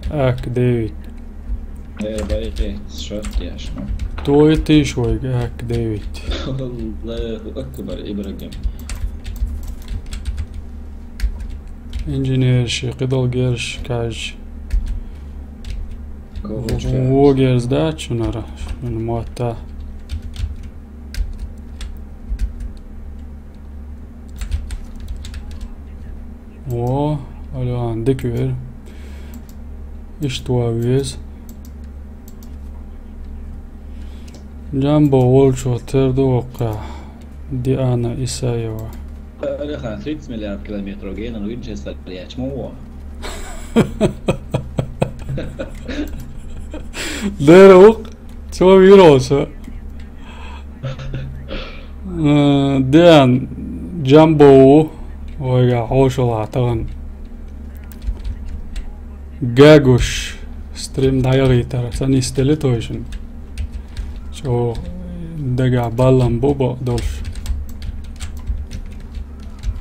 Ак, Дэвид. Э, боец, шот яшма. Той тиш вайга, ак, Дэвид. Аллаху акбар, Ибрагим. Инженерши, кхидол герш, каж. Кого Во герз дац шунара, шуна мотта. О, Алён, дика вер. Иштта веза. Джамбо волчо тера ду воккха. Диана Исаева. Алёхан, тридцать миллиард километров генан Винчестер лечмо. Дера ук. Цо вироса. Э, Дэн, Джамбоу, вайга хьошалгӀа тахана. Гагуш, стрим дӀаяхийтар, сан истели тойшин. Чо дага баллам бу бо долш.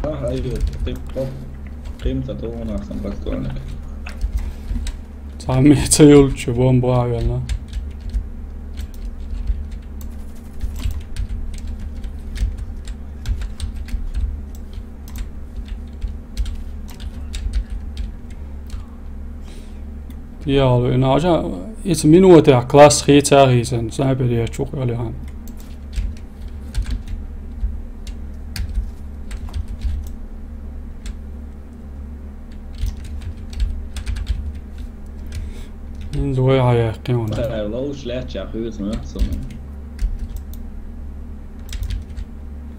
Ах, айо, ты, о, кем-то то у нас там как-то. Цхьа меца йолччу бомба а велла. Ял, иначе, эца минутехь класс хийца хийцан, снайпер ечух, Алихан. Ин зой хьаяьккхина вуна. Ловш лаьттача хуьйцу моьтту суна.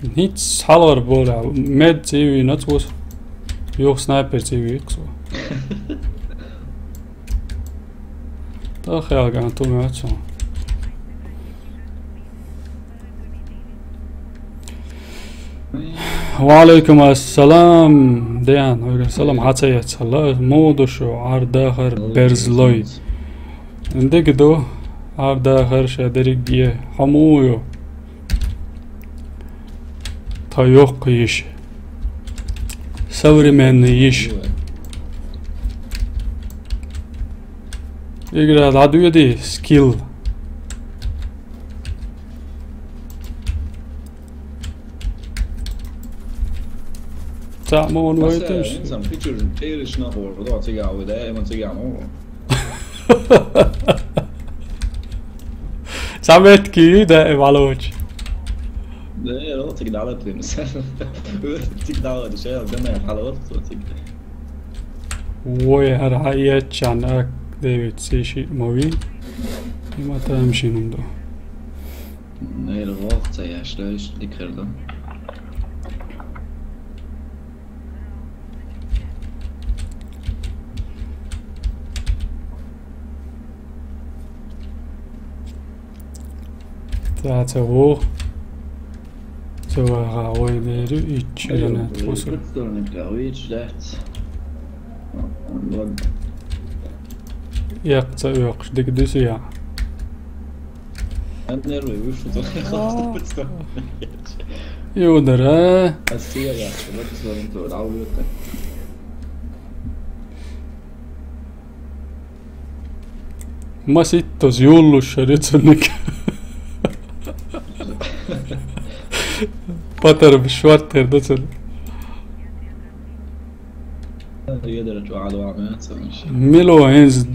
ХӀинца хьалхара болу, мед цӀийвийна цо. Юха снайпер цӀийвийкх цо. Таххел ган ту моьтту суна. Ва алейкум ассалам, Даян, вайгара салам хьан ца эцхьала, муха ду шу, Ӏардахар берзлой? Дика ду, Ӏардахар ша дерриге, хьо муха ю? Тхан йоккха йиш. Современный йиш. Игра дӀадоьдий, скилл. Цхьаъ ма ван вайташ. Сан пичур чӀериш нах вара, до цига а ву, да, и ма цига а ма ву. Цхьа метки ю, да, и валоч. Да, я ро цига дала тим. Цига дала, да, я, да, я, хала вот, цига. Вой, хӀара хьан эцчан ак девит сиши ма ви. И ма там шинум до. Нера вохца яш, да, иш дикхер до. Дац ву. Цу ваха вай деру иччи Ай, яна ой, тхусу. Представник, а вы читать. Якца уйокш дик дус я. Аннер вы вышел. Представник. Юдара. А сия я, вот представник, а вы это. Маситтус юллуш шарицунник. Патар бишварт тердацун. Редер чуал ва мецамиш. Мило инз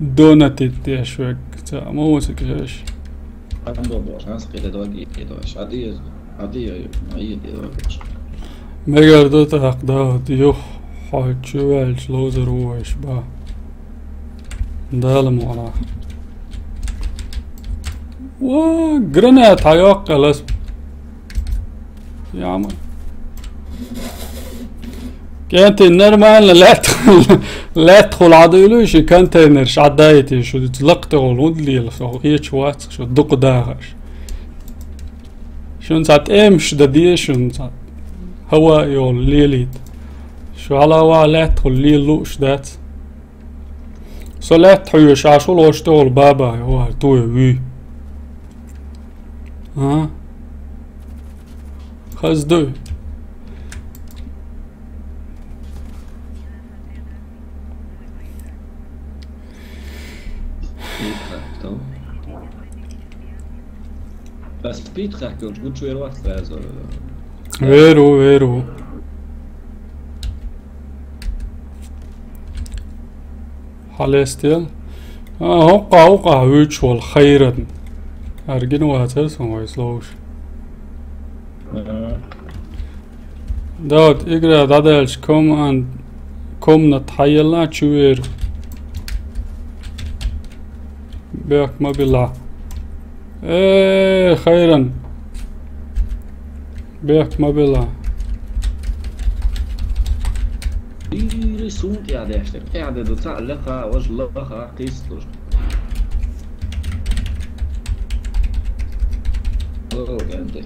донатит дешвек. Ца мовсик жеш. Андо бош, анс киде доги кидош. Адиез. Адиез. Айи дедош. Мегар ду тахда, юх, хачу велч лозер уэш ба. Дала мора. Ва, гранат хайок калас. Яма. КӀентий нормально лет, лет хул адуйлуш контейнер шадайти шу лакъты гол удлил со хич вац шу дукъ дахаш. Шун цат эмш да дие шун цат. Хава йол лилит. Шу алава лет хул лилуш дац. Со лет хуюш ашул оштол баба, ва туй ви. А? Хазду. Бас питхак, уж гучуэр вас сразу. Веру, веру. Халестел. А, хокка, хокка, вич вол хайран. Аргин ватер сон вайс лоуш. Э. Дауд, игра дадалш команд, комнат хайяла чувер. Бек мобила. Э, хайран. Бек мобила. Ири сунт я дештер. Я де дуца леха, вож леха, кистуш. О, генде.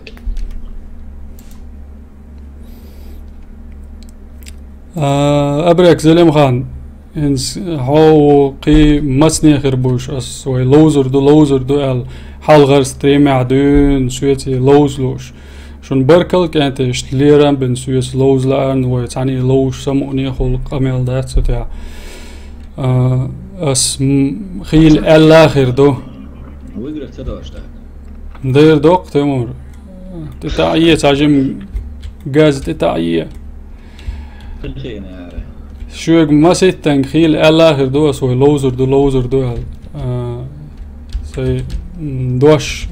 А, абрек, Зелимхан, инс хау кхи мацне хир буш, ас вай лоузур ду, лоузур ду ал, халгар стримя дун, суети лоуз луш. Шун баркал кенте ишт лерам бен суес лоуз лаарн вай, цани лоуш самуни хул камел дацу тя. А, ас м-, хил элла хир ду. Выиграть это что? Дыр док, Тимур. Тита ие, цажим газ тита ие. Прикинь, аре. Шуег масеттен хил элла хир ду, ас вай лоузур ду, лоузур ду ал. А, сай, м, дош,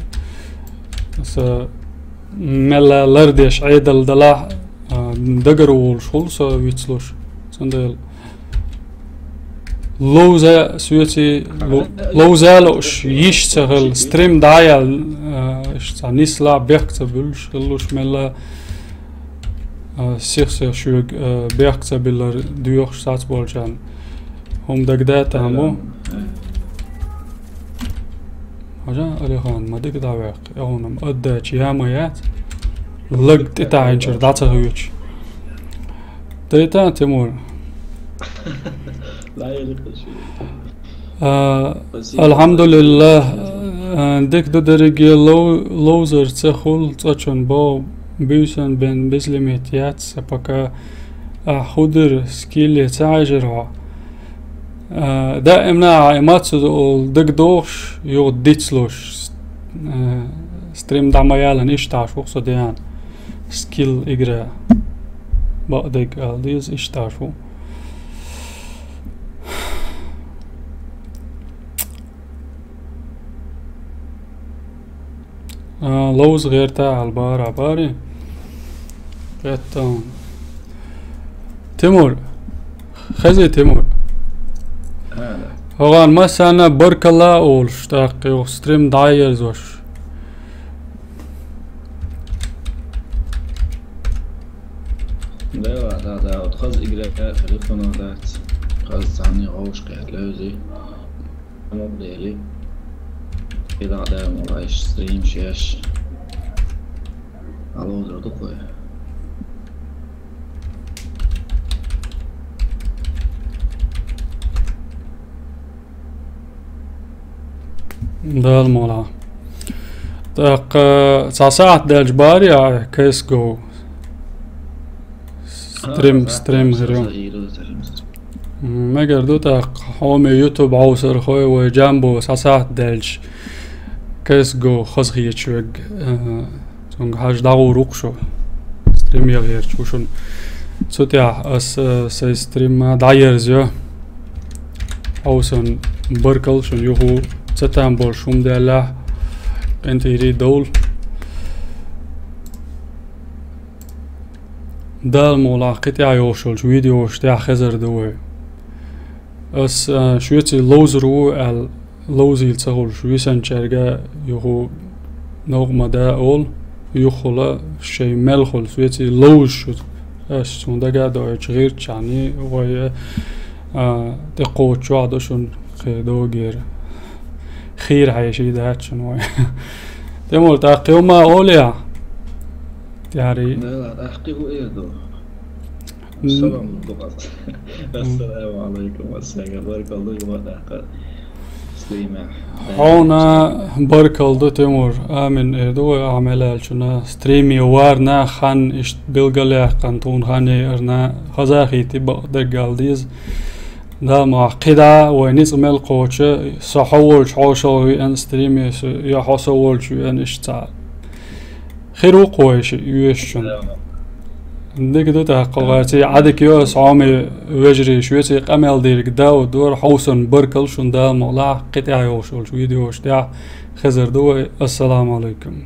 са, мелла лардеш айдал дала, а, дагар улш хул са вицлуш. Сандал. Лоуза суети, ло-, лоуза лош, йиш цагал, стрим даял, а, ш-, ца нисла бехца бюлш, луш мелла, а, сих сих шуг, а, бехца биллар дуйохш сац болчан. Хум дагда таму. Хажа Алихан, ма дик давяк, ягъунам аддач, яма яц. Лаг тита инчер, даца хуюч. Тита, Тимур. Ла, я не хочу. А, спасибо. Алхамдулиллах, а, дик ду дерги лоу-, лоузер цехул, цачун бо, бюсен бен безлимит яц, пока, а, худыр скилле цажерва. Э, даимна эмоцию ол дыгдохш, ё дицлош. Э, стрим дамаялан ишташ, ухсо деян. Скилл игра. Ба дыг алдиз ишташ у. А, лоуз гъерта албара бари. Гъеттан. Тимур. Хази Тимур. Ха, да. Огъан масана баркалла олш, такъи стрим дайерзош. Да, да, да, вот хаз игра телефона дать. Хаз сани олш керлези. Модели. Ила дама лайш стрим шеш. Алло, дурдукой. Дала мула. Так, э, цхьа сахьат даьлча бара я кайсго. Стрим, стрим гиро. Мегар ду так, хьоме YouTube хьовсархой вай Джамбо цхьа сахьат даьлча кайсго хаза хеташ вег. Э, Цунга хьажа дӀагӀур ву-кх шу. Стрим яхьерча ву шуна. Цу тӀехь ас, э, сай стрим дӀаерзайо. Хьовсан баркалла шуна юху цатам болуш хӀума даьллахь, къинтӀера довла. Дала мукъалахь кхин тӀехь йолуш йолчу видеош тӀехь хезар ду вай. Ас, а, шуьца ловзар ву аьлла, ловзийла ца хуьлуш, висанчаьрга юху новкъа ма да олу, юххула шайн мел хуьлу, шуьца ловзуш шу. Ас цунна дага а доуьйтуш гӀиртичхьана, вай, а, тӀекхочуш чохь ду шуна кхин догера. Хийра хьеший дац шуна вай. Тимур, тӀаккха хӀума олехь? ТӀаьхьарий. Дела, тӀаккха хӀу эр ду? М. Салам ду къас. М. Ассаламу алайкум, ассага баркалла ду, юха тӀаккха стримехь. Хьуна баркалла ду, Тимур. Амин эр ду вай, ахь мел аьллачунна. Стриме варна хан иштта билгалъяьккхина, тхуна хан яйарна, хазахийти бакъ даггал деза. Дала мукъалахь кхидӀа вай ницкъ мел кхочу, со хьо волчу хьошалгӀа веана стриме, со, я хьо со волчу веана иштта цхьа. Хир ву-кх вай ши оьшучун. Дика ду тӀаккха, гӀайций, Ӏадика йо ас хьоме вежарий, шуьца къамел дийриг дау дора, хьовсан баркалла шуна, Дала мукъалахь кхин тӀехь йолуш йолчу видеош тӀехь хезар ду вай. Ассаламу алайкум.